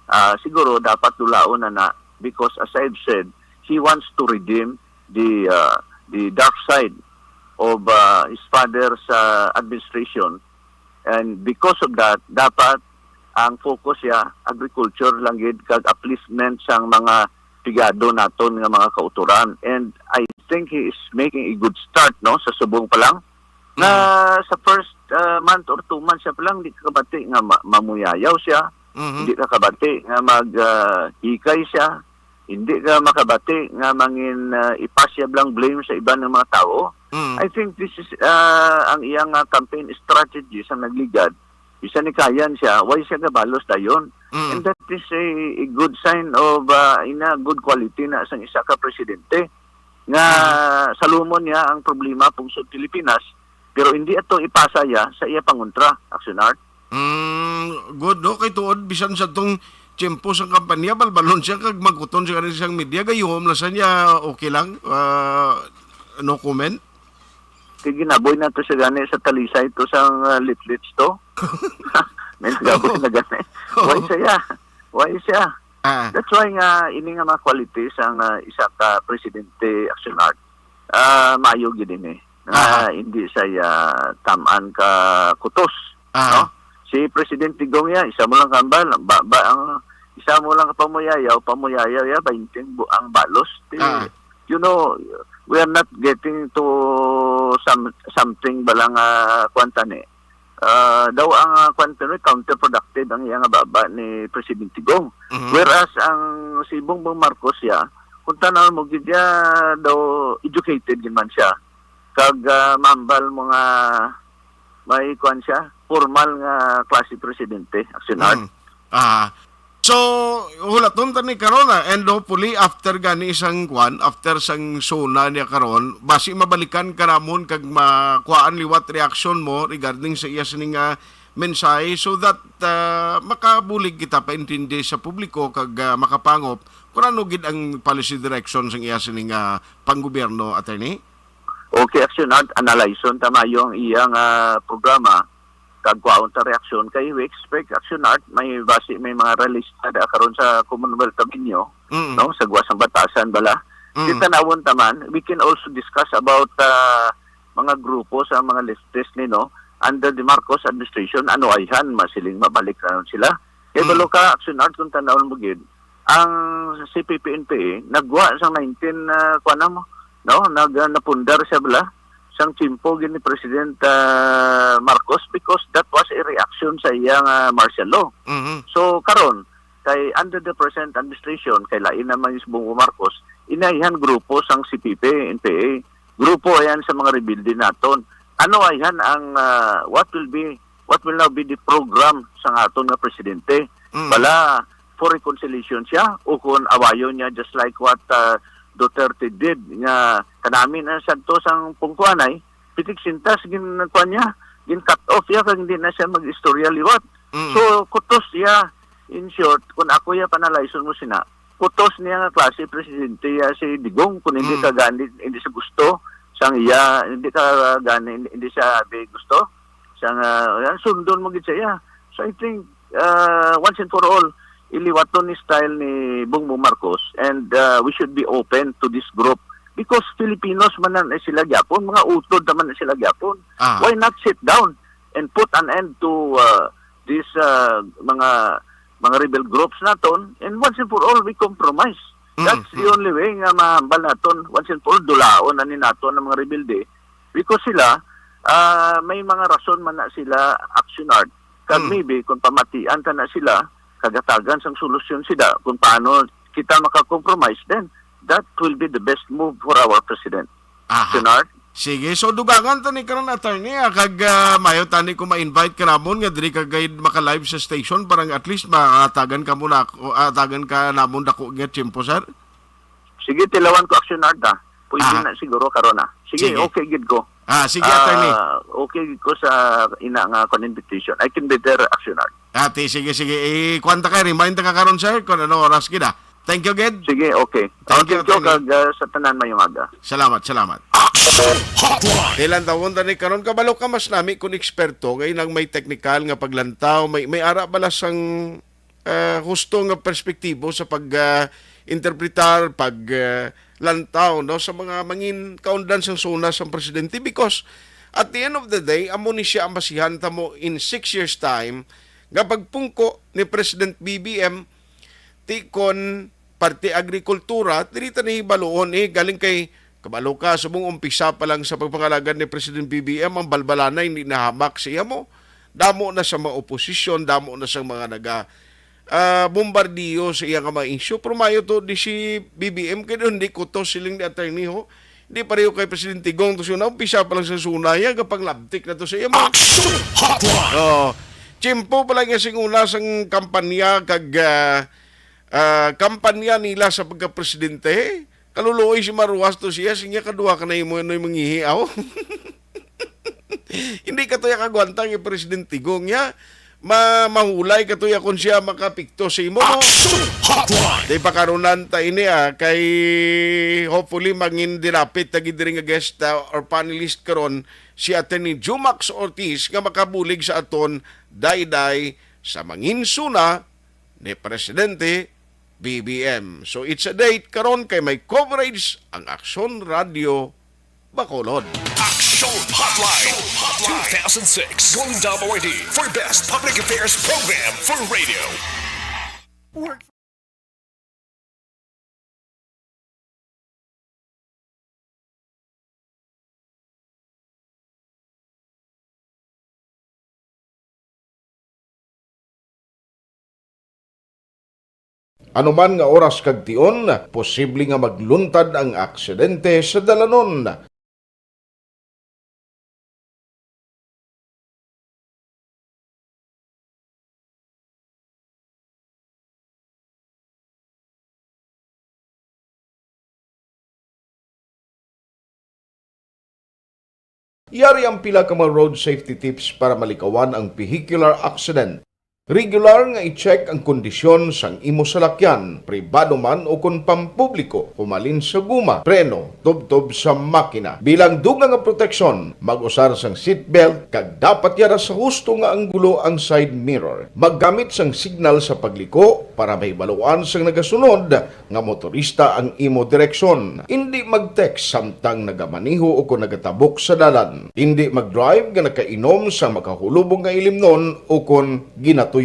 ah, siguro dapat dulaon na na because, as I've said, he wants to redeem the, ah, the dark side of, ah, his father's, ah, administration. And because of that, dapat ang focus siya agriculture lang gid kag upliftment sang mga pigado naton nga mga kautoran. And I think he is making a good start, no, sa subong pa lang. Nga Mm. sa first, ah, month or two months siya pa lang, di ka kabati nga ma-, mamuyayaw siya. Mhm. Hindi ka kabati nga mag, ah, hikay siya. Hindi ka makabati nga mangin, ah, ipasyab lang blame sa iban nga mga tawo. Mm. I think this is, ah, ang iyang, ah, campaign strategy sa nagligad. Bisan ni kayan siya, why siya gabalos dayon? Mm. And that is a, a good sign of, ah, ina, good quality na sang isa ka presidente. Nga Mm. salumon niya ang problema pungsod Pilipinas, pero hindi ato ipasa ya sa iya pangontra, Action Art. Mm, good, no? Kay tuod, bisan sa tong tiyempo sang kampanya, balbalon siya kag maguton siya kaning siyang media, gayuhom lang sa niya, okay lang. Ah, no comment? Kay ginaboy na to siya gani sa talisay to sang, ah, leaflets to. May nagaboy na gani. Why siya? Why siya? Ah. That's why nga, ini nga mga qualities ang, ah, isa ka presidente, Action Art. Ah, maayo gid ini. Nga Aha. hindi siya tam-an ka kutos, Aha. no? Si Presidente Digong ya, isa mo lang kambal, ba, ba ang isa mo lang ka pamuyayaw, pamuyayaw ya, bainting bu-, ang balos. Ti, Ah. you know, we are not getting to some, something bala nga, kwan tani, ah, daw ang, ah, kwan, kuno, counterproductive ang iya nga baba ni Presidente Digong. Mhm. Whereas ang si Bongbong Marcos siya, kung tanaw mo gid siya daw educated gid man siya. Kag, ah, mahambal mo nga may kwan siya, formal nga klase presidente, Action Art. Mm. Ah. So, hulaton ta ni karon, ah, and hopefully after gani sang kwan, after sang SONA niya karon, basi mabalikan ka namon kag makuhaan liwat reaction mo regarding sa iya sini nga mensahe so that, ah, makabulig kita paintindi sa publiko kag, ah, makapangop kung ano gid ang policy direction sang iya sini nga panggobyerno, attorney? Okay, Action Art, analyson ta mayo ang iya nga programa kag kwaon ta reaksyon kay we expect, Action Art, may basi may mga release na da karon sa Commonwealth Avenue, Mm. no, sa Guas ng Batasan bala. Mm. Di tanawon ta man, we can also discuss about, ah, mga grupo sa mga leftist ni, no, under the Marcos administration, ano ayhan, masiling mabalik na sila. Kay Mm. balo ka, Action Art, kung tanawon mo gid, ang C P P N P A nagwa sang nineteen, ah, kuwan na mo, no? Nag, ah, napundar siya bala sang tiyempo gid ni President, ah, Marcos because that was a reaction sa iyang, ah, martial law. Mhm. So, karon, kay under the present administration, kay lain naman si Bongbong Marcos, inayhan grupo sang C P P, N P A, grupo ayan sa mga rebelde naton. Ano ayhan ang, ah, what will be, what will now be the program sang aton nga presidente? Mm. Bala, for reconciliation siya o kung awayon niya, just like what, uh, Duterte did, nga kanami na sadto sang pungkuanay, pitik sintas gin kuan niya, gin cut off ya kag hindi na siya mag-istorya liwat. Mm. So, kutos siya, in short, kung ako ya panalaison mo sina, kutos niya nga klase presidente ya si Digong kung hindi Mm. ka gani, hindi sa gusto sang iya, hindi ka gani, hindi, hindi siya abi gusto sang, ah, yan, sundon mo gid siya. So I think, uh, once and for all, iliwaton ni style ni Bongbong Marcos, and, uh, we should be open to this group because Filipinos man na sila gyapon, mga utod naman na sila gyapon. Ah. Why not sit down and put an end to, uh, this, uh, mga mga rebel groups naton, and once and for all we compromise. Mm, That's the mm. only way nga mahambal naton once and for all, dulaon na ni naton ang mga rebelde because sila, ah, may mga rason man na sila, Action Art. Kag Mm. maybe kung pamatian ta na sila, kagatagan sang solusyon sila kung paano kita maka-compromise, then that will be the best move for our president. Aha. Action Art. Sige, so dugangan ta ni karon, attorney, ah, kag, ah, mayo tani ko ma-invite ka namon nga diri ka gid maka-live sa station para nga at least makatagan ka muna ako, ah, tagan ka namon dako nga tiyempo, sir. Sige, tilawan ko, Action Art, ah. Pwede Aha. na siguro karon, ah. Sige, Sige. okay gid ko. Ah, sige, attorney. Ah, okay gid ko sa ina nga kon invitation. I can be there, Action Art. Ate, sige, sige. Eh, kuwan ta ka, remind ta ka karon, sir, kung ano oras gid, ah. Thank you, gid. Sige, okay. Thank you, Thank you, attorney. kag, ah, sa tanan, mayong aga. Salamat, salamat. Action Hotline. Tilan tawon tani karon, kabalo ka mas nami kung eksperto, kay nang may teknikal nga paglantaw, may, may ara bala sang, ah, husto nga perspektibo sa pag, ah, interpretar, pag, ah, lantaw, no, sa mga mangin kaundan sang SONA sang presidente, because at the end of the day, amo ni siya ang basihan ta mo in six years time nga pagpungko ni President B B M, ti kon parte agrikultura, diri ta nahibaluon, eh, galing kay, kabalo ka, subong umpisa pa lang sa pagpangalagad ni President B B M, ang balbalanay hindi nahamak sa iya mo. Damo na sa mga oposisyon, damo na sa mga naga, ah, bombardiyo sa iya nga mga isyu. Pero mayo to, di si B B M, kay hindi ko to siling ni attorney, ho. Hindi pareho kay Presidente Digong, to siya, umpisa pa lang sa SONA, iya, gapanglabtik na to sa iya mo. Action Hotline! Oh, tiyempo pa lang niya sing una sang kampanya kag, ah, ah, kampanya nila sa pagka-presidente. Kaluluoy si Maruas to siya, siya kaduha ka na imo, ano yung mangihi, aw? Hindi ka to ya kagwanta ni Presidente Digong, ya. Ma-, mahulay ka to ya kung siya makapikto sa imo. Action Hotline! Di pa karunan ta ini, ah, kay hopefully mangin dinapit ta gid diri nga guest, ah, or panelist karon si Attorney Jumax Ortiz nga makabulig sa aton dayday sa mangin SONA ni Presidente B B M. So it's a date karon kay may coverage ang Aksyon Radio Bacolod. Action Hotline two thousand six Golden Dome Awardee for Best Public Affairs Program for Radio. Ano man nga oras kag tion, posible nga magluntad ang aksidente sa dalanon. Yari ang pila ka mga road safety tips para malikawan ang vehicular accident. Regular nga i-check ang kondisyon sang imo salakyan, pribado man o kon pampubliko, humalin sa guma, preno, tubtob sa makina. Bilang dugang nga proteksyon, mag-usar sang seatbelt kag dapat yara sa husto nga anggulo ang side mirror. Maggamit sang signal sa pagliko para mahibaluan sang nagasunod nga motorista ang imo direksyon. Indi mag-text samtang nagamaneho o kon nagatabok sa dalan. Indi mag-drive nga nakainom sa makahulubong nga ilimnon o kon ginatuyo.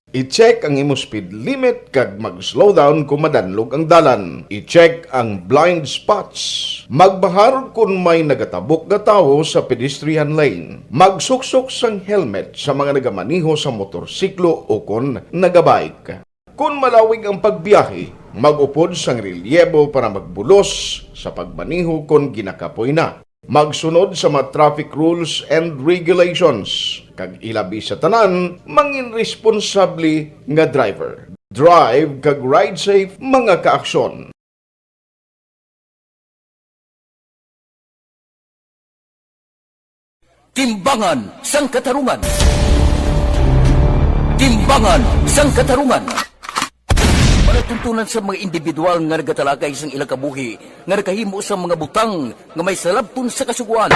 I-check ang imo speed limit kag mag-slow down kon madanlog ang dalan. I-check ang blind spots. Magbahar kon may nagatabok nga tawo sa pedestrian lane. Magsuksok sang helmet sa mga nagamaneho sa motorsiklo o kon nagabike. Kon malawig ang pagbiyahe, mag-upod sang relyebo para magbulos sa pagmaneho kon ginakapoy na. Magsunod sa mga traffic rules and regulations, kag ilabi sa tanan, mangin responsable nga driver. Drive kag ride safe, mga kaaksyon. Timbangan sang Katarungan. Timbangan sang Katarungan. Palatuntunan sa mga individual nga nagatalakay sang ila kabuhi nga nakahimo sa mga butang nga may salabton sa Kasugoan.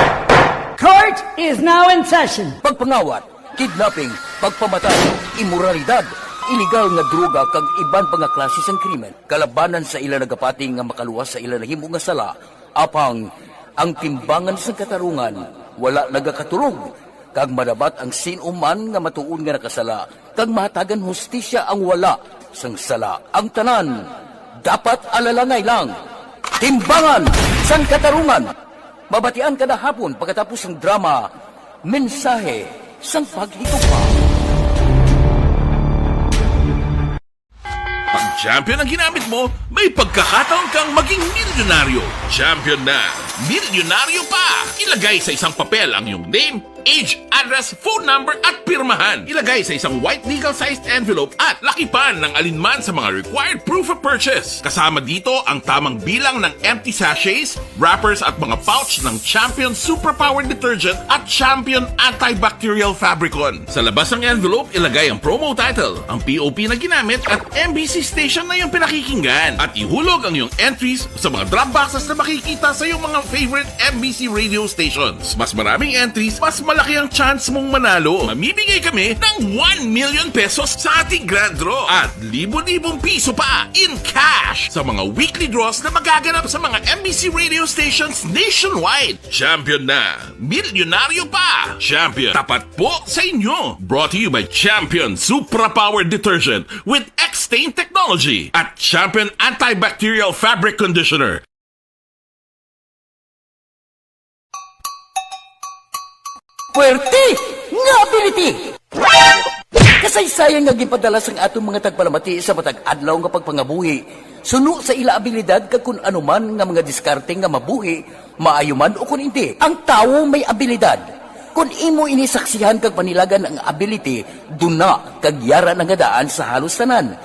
Court is now in session. Pagpangawat, kidnapping, pagpamatay, imoralidad, iligal nga droga kag iban pa nga klase sang krimen. Kalabanan sa ila nagapati nga makaluwas sa ila nahimo nga sala, apang ang timbangan sang katarungan wala nagakaturog, kag madabat ang sin-o man nga matuod nga nakasala, kag mahatagan hustisya ang wala sang sala. Ang tanan dapat alalangay lang. Timbangan sang Katarungan. Mabatian kada hapon pagkatapos sang drama, Mensahe sang Paghigugma. Pag champion ang ginamit mo, may pagkakataon kang maging milyonaryo. Champion na, milyonaryo pa! Ilagay sa isang papel ang iyong name, age, address, phone number, at pirmahan. Ilagay sa isang white legal-sized envelope at lakipan ng alinman sa mga required proof of purchase. Kasama dito ang tamang bilang ng empty sachets, wrappers at mga pouch ng Champion Superpower Detergent at Champion Antibacterial Fabricon. Sa labas ng envelope, ilagay ang promo title, ang P O P na ginamit at M B C station na iyong pinakikinggan. At ihulog ang iyong entries sa mga drop boxes na makikita sa iyong mga favorite M B C radio stations. Mas maraming entries, mas malaki ang chance mong manalo. Mamimigay kami ng one million pesos sa ating grand draw at libo-libong piso pa in cash sa mga weekly draws na magaganap sa mga M B C radio stations nationwide. Champion na! Milyonaryo pa! Champion, tapat po sa inyo! Brought to you by Champion Supra Power Detergent with X-Stain Technology at Champion Antibacterial Fabric Conditioner. Puwerte nga ability! Kasaysayan nga ginpadala sang aton mga tagpalamati sa matag adlaw nga pagpangabuhi, suno sa ila abilidad kag kun ano man nga mga diskarte nga mabuhi, maayo man o kun indi. Ang tawo may abilidad. Kun imo ini saksihan kag panilagan ang ability, duna kag yara na nga daan sa halos tanan.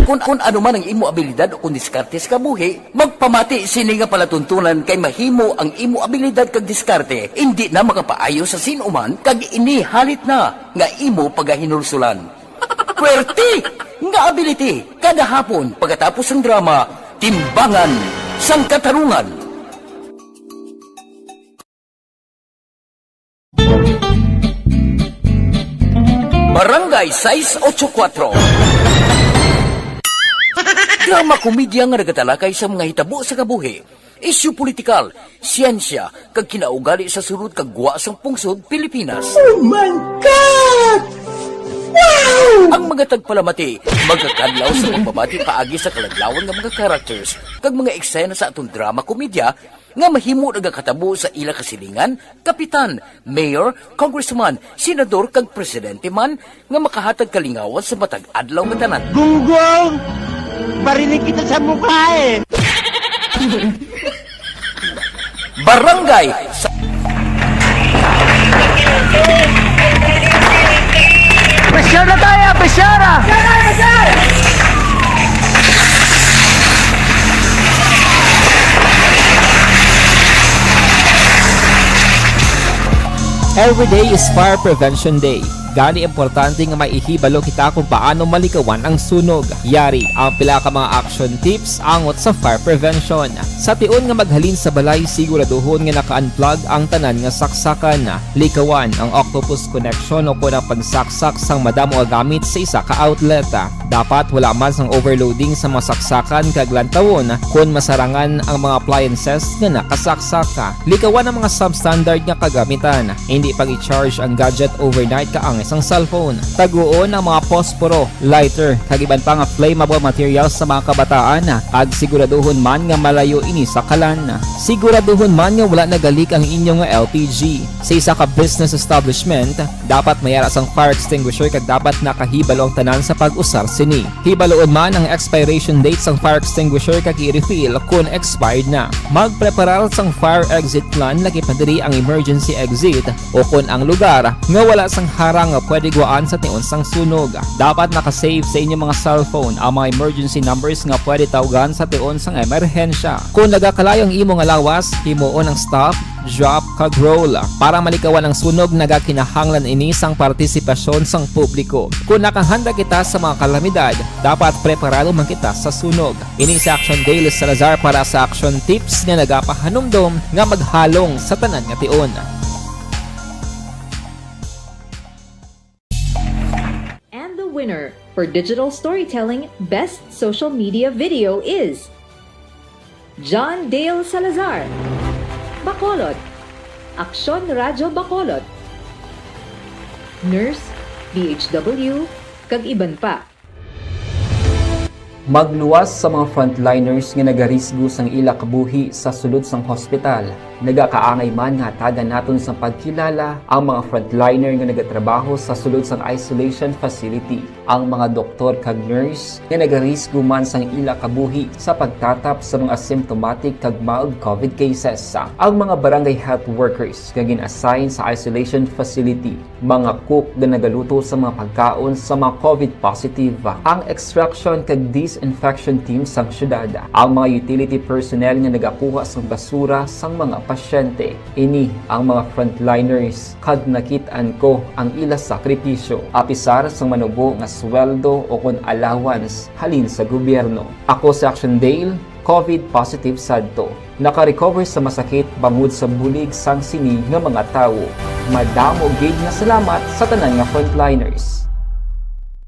Kun, kun ano man ang imo abilidad o kun diskarte sa kabuhi, magpamati sini nga palatuntunan kay mahimo ang imo abilidad kag diskarte indi na makapaayo sa sin-o man kag ini halit na nga imo pagahinulsulan. Puwerte nga ability kada hapon pagkatapos sang drama, Timbangan sang Katarungan. Barangay sais ocho kuatro. Drama komedya nga nagatalakay sa mga hitabo sa kabuhi, isyu politikal, siyensya, kag kinaugali sa sulod kag gwa sang pungsod Pilipinas. Oh my God! Wow! Ang mga tagpalamati magakadlaw sa pagpamati paagi sa kaladlawan nga mga characters kag mga eksena sa aton drama komedya nga mahimo nagakatabo sa ila kasilingan, kapitan, mayor, congressman, senador, kag presidente man nga makahatag kalingawan sa matag adlaw nga tanan. Gunggong! Barinig kita sa mukha eh. Barangay sa Presyar na tayo! Presyar ah! Every day is Fire Prevention Day. Gani importante nga maihibalo kita kung paano malikawan ang sunog. Yari ang pila ka mga action tips angot sa fire prevention. Sa tion nga maghalin sa balay, siguraduhon nga naka-unplug ang tanan nga saksakan. Likawan ang octopus connection o kon ang pagsaksak sang madamo nga gamit sa isa ka outlet. Dapat wala man sang overloading sa mga saksakan kag lantawon kon masarangan ang mga appliances nga nakasaksak. Likawan ang mga substandard nga kagamitan. Hindi pag-i-charge ang gadget overnight kaangay sang cellphone. Taguon ang mga posporo, lighter, kag iban pa nga flammable materials sa mga kabataan, kag siguraduhon man nga malayo ini sa kalan. Siguraduhon man nga wala nagalik ang inyo nga L P G. Sa isa ka business establishment, dapat may ara sang fire extinguisher kag dapat nakahibalo ang tanan sa pag-usar sini. Hibaluon man ang expiration date sang fire extinguisher kag i-refill kon expired na. Magpreparar sang fire exit plan, lakip na diri ang emergency exit o kon ang lugar nga wala sang harang nga pwede guwaan sa tion sang sunog. Dapat naka-save sa inyo mga cellphone ang mga emergency numbers nga pwede tawgan sa tion sang emerhensya. Kon nagakalayo ang imo nga lawas, himuon ang stop, drop, kag roll. Para malikawan ang sunog, nagakinahanglan ini sang partisipasyon sang publiko. Kon nakahanda kita sa mga kalamidad, dapat preparado man kita sa sunog. Ini si Action Dale Salazar para sa Action Tips nga nagapahanumdom nga maghalong sa tanan nga tion. And the winner for Digital Storytelling Best Social Media Video is John Dale Salazar, Bacolod, Aksyon Radyo Bacolod, Nurse, D H W, kag iban pa. Magluwas sa mga frontliners nga nagarisgo sang ila kabuhi sa sulod sang hospital. Nagakaangay man nga hatagan naton sang pagkilala ang mga frontliner nga nagatrabaho sa sulod sang isolation facility, ang mga doktor kag nurse nga nagarisgo man sang ila kabuhi sa pagtatap sa mga asymptomatic kag mild COVID cases, ang mga barangay health workers nga gin-assign sa isolation facility, mga cook nga nagaluto sa mga pagkaon sa mga COVID positive, ang extraction kag disinfection team sang syudad, ang mga utility personnel nga nagakuha sang basura sang mga pasyente. Ini ang mga frontliners, kag nakit-an ko ang ila sakripisyo, apisar sang manubo nga sweldo o kon allowance halin sa gobyerno. Ako si Action Dale, COVID positive sadto. Naka-recover sa masakit bangod sa bulig sang sini nga mga tawo. Madamo gid nga salamat sa tanan nga frontliners.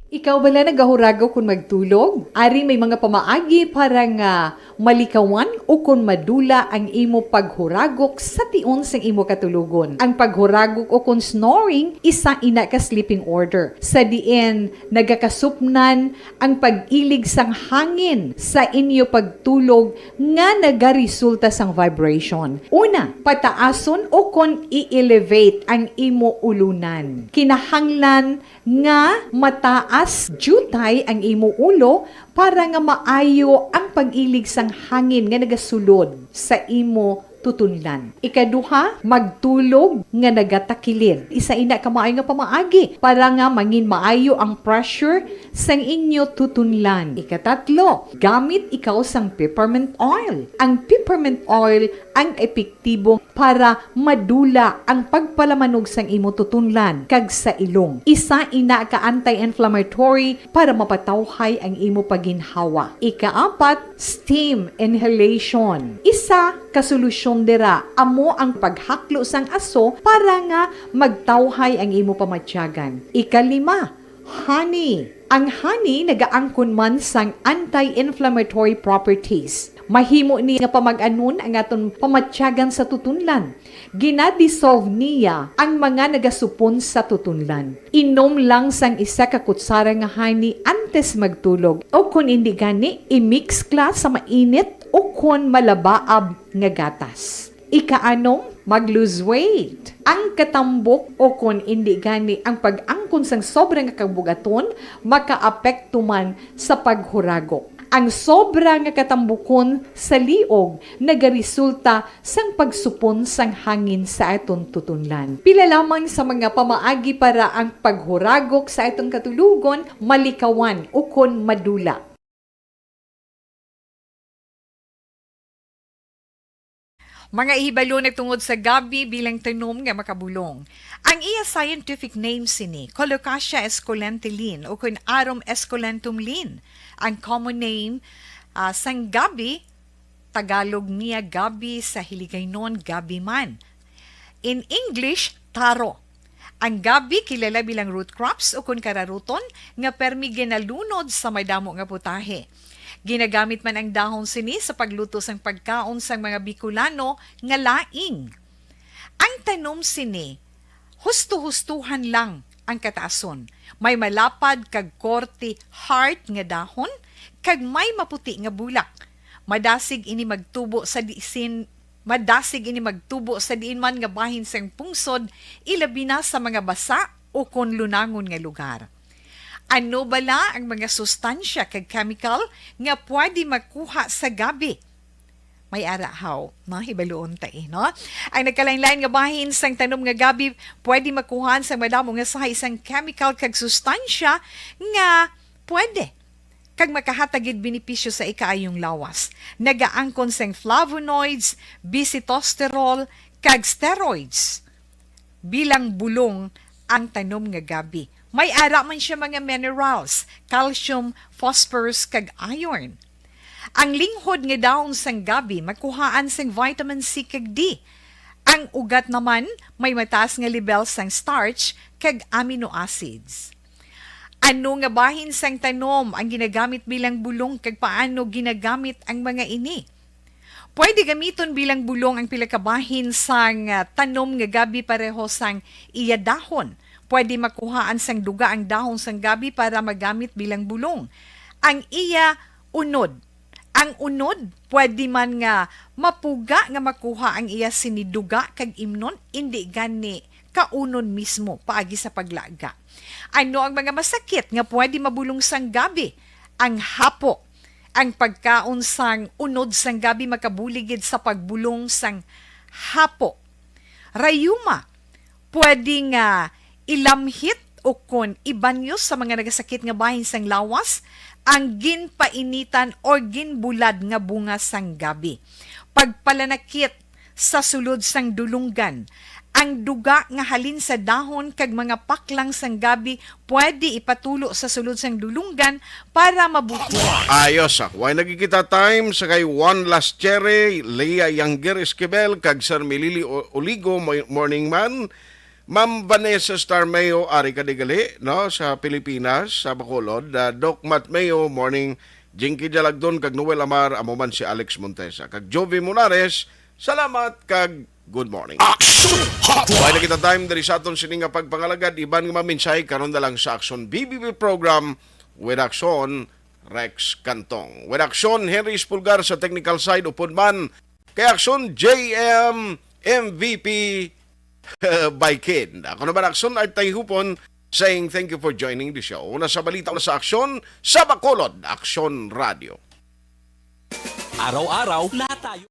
Ikaw bala nagahuragok kon magtulog? Ari may mga pamaagi para nga malikawan o kon madula ang imo paghuragok sa tion sang imo katulogon. Ang paghuragok o kon snoring, isa ina ka sleeping order, sa diin nagakasupnan ang pag-ilig sang hangin sa inyo pagtulog nga nagaresulta sang vibration. Una, pataason o kon i-elevate ang imo ulunan. Kinahanglan nga mataas diutay ang imo ulo para nga maayo ang pag-ilig sang hangin nga nagasulod sa imo tutunlan. Ikaduha, magtulog nga nagatakilid. Isa ina ka maayo nga pamaagi para nga mangin maayo ang pressure sang inyo tutunlan. Ikatatlo, gamit ikaw sang peppermint oil. Ang peppermint oil ang epektibo para madula ang pagpalamanog sang imo tutunlan kag sa ilong. Isa ina ka anti-inflammatory para mapatawhay ang imo paginhawa. Ikaapat, steam inhalation. Isa ka solusyon dira amo ang paghaklo sang aso para nga magtawhay ang imo pamatyagan. Ikalima, honey. Ang honey nagaangkon man sang anti-inflammatory properties. Mahimo ni nga pamag-anon ang aton pamatyagan sa tutunlan. Gina-dissolve niya ang mga nagasupon sa tutunlan. Inom lang sang isa ka kutsara nga honey antes magtulog, o kon indi gani, i-mix kla sa mainit o kon malabaab nga gatas. Ikaanom, mag-lose weight. Ang katambok o kon indi gani ang pag-angkon sang sobra nga kabugaton makaapekto man sa paghuragok. Ang sobra nga katambukon sa liog nagaresulta sang pagsupon sang hangin sa aton tutunlan. Pila lamang sa mga pamaagi para ang paghuragok sa aton katulogon malikawan ukon madula. Mga ihibalo nagtungod sa gabi bilang tanom nga makabulong. Ang iya scientific name sini, Colocasia esculenta Lin, o kun Arum esculentum Lin. Ang common name, ah, sang gabi, Tagalog niya gabi, sa Hiligaynon gabi man. In English, taro. Ang gabi kilala bilang root crops o kun kararuton nga permi ginalunod sa madamo nga putahe. Ginagamit man ang dahon sini sa pagluto sang pagkaon sang mga Bicolano nga laing. Ang tanom sini, husto-hustuhan lang ang kataason. May malapad kag korte heart nga dahon, kag may maputi nga bulak. Madasig ini magtubo sa disin, madasig ini magtubo sa diin man nga bahin sang pungsod, ilabi na sa mga basa o kon lunangon nga lugar. Ano bala ang mga sustansya kag chemical nga pwede makuha sa gabi? May ara haw, no? Hibaluon ta, eh, no? Ang nagkalain-lain nga bahin sang tanom nga gabi pwede makuhaan sang madamo nga sahi sang chemical kag sustansya nga pwede kag makahatag gid benepisyo sa ikaayong lawas. Nagaangkon sang flavonoids, bisitosterol, kag steroids. Bilang bulong ang tanom nga gabi. May ara man siya mga minerals, calcium, phosphorus, kag iron. Ang linghod nga dahon sang gabi makuhaan sang vitamin C kag D. Ang ugat naman may mataas nga lebel sang starch kag amino acids. Ano nga bahin sang tanom ang ginagamit bilang bulong, kag paano ginagamit ang mga ini? Pwede gamiton bilang bulong ang pila ka bahin sang, ah, tanom nga gabi pareho sang iya dahon. Pwede makuhaan sang duga ang dahon sang gabi para magamit bilang bulong. Ang iya unod. Ang unod, pwede man nga mapuga nga makuha ang iya sini duga kag imnon, indi gani kaunon mismo paagi sa paglaga. Ano ang mga masakit nga pwede mabulong sang gabi? Ang hapo. Ang pagkaon sang unod sang gabi makabulig gid sa pagbulong sang hapo. Rayuma, pwede nga ilamhit o kon ibanyo sa mga nagasakit nga bahin sang lawas ang ginpainitan or ginbulad nga bunga sang gabi. Pagpalanakit sa sulod sang dulunggan. Ang duga nga halin sa dahon kag mga paklang sang gabi pwede ipatulo sa sulod sang dulunggan para mabuti. Ayos, ah. Way nagkikita time sa kay Juan Laschere, Leah Yangger Esquivel, kag Sir Milili O-, Oligo, mo-, morning man. Ma'am Vanessa Starmeo, ari ka di gali, no, sa Pilipinas, sa Bacolod. Ah, Doc Matt Mayo, morning. Jinky Jalagdon kag Noel Amar, amo man si Alex Montesa. Kag Jovi Monares, salamat kag good morning. Action Hotline. Way na kita time diri sa aton sini nga pagpangalagad. Iban nga mga mensahe karon na lang sa Action B B B program with Action Rex Cantong. With Action Henry Espulgar sa technical side, upod man kay Action J M M V P by Kid. Ako naman, Action Art Tayhupon, saying thank you for joining the show. Una sa balita, una sa Aksyon, sa Bacolod, Aksyon Radio. Araw-araw, lahat tayo.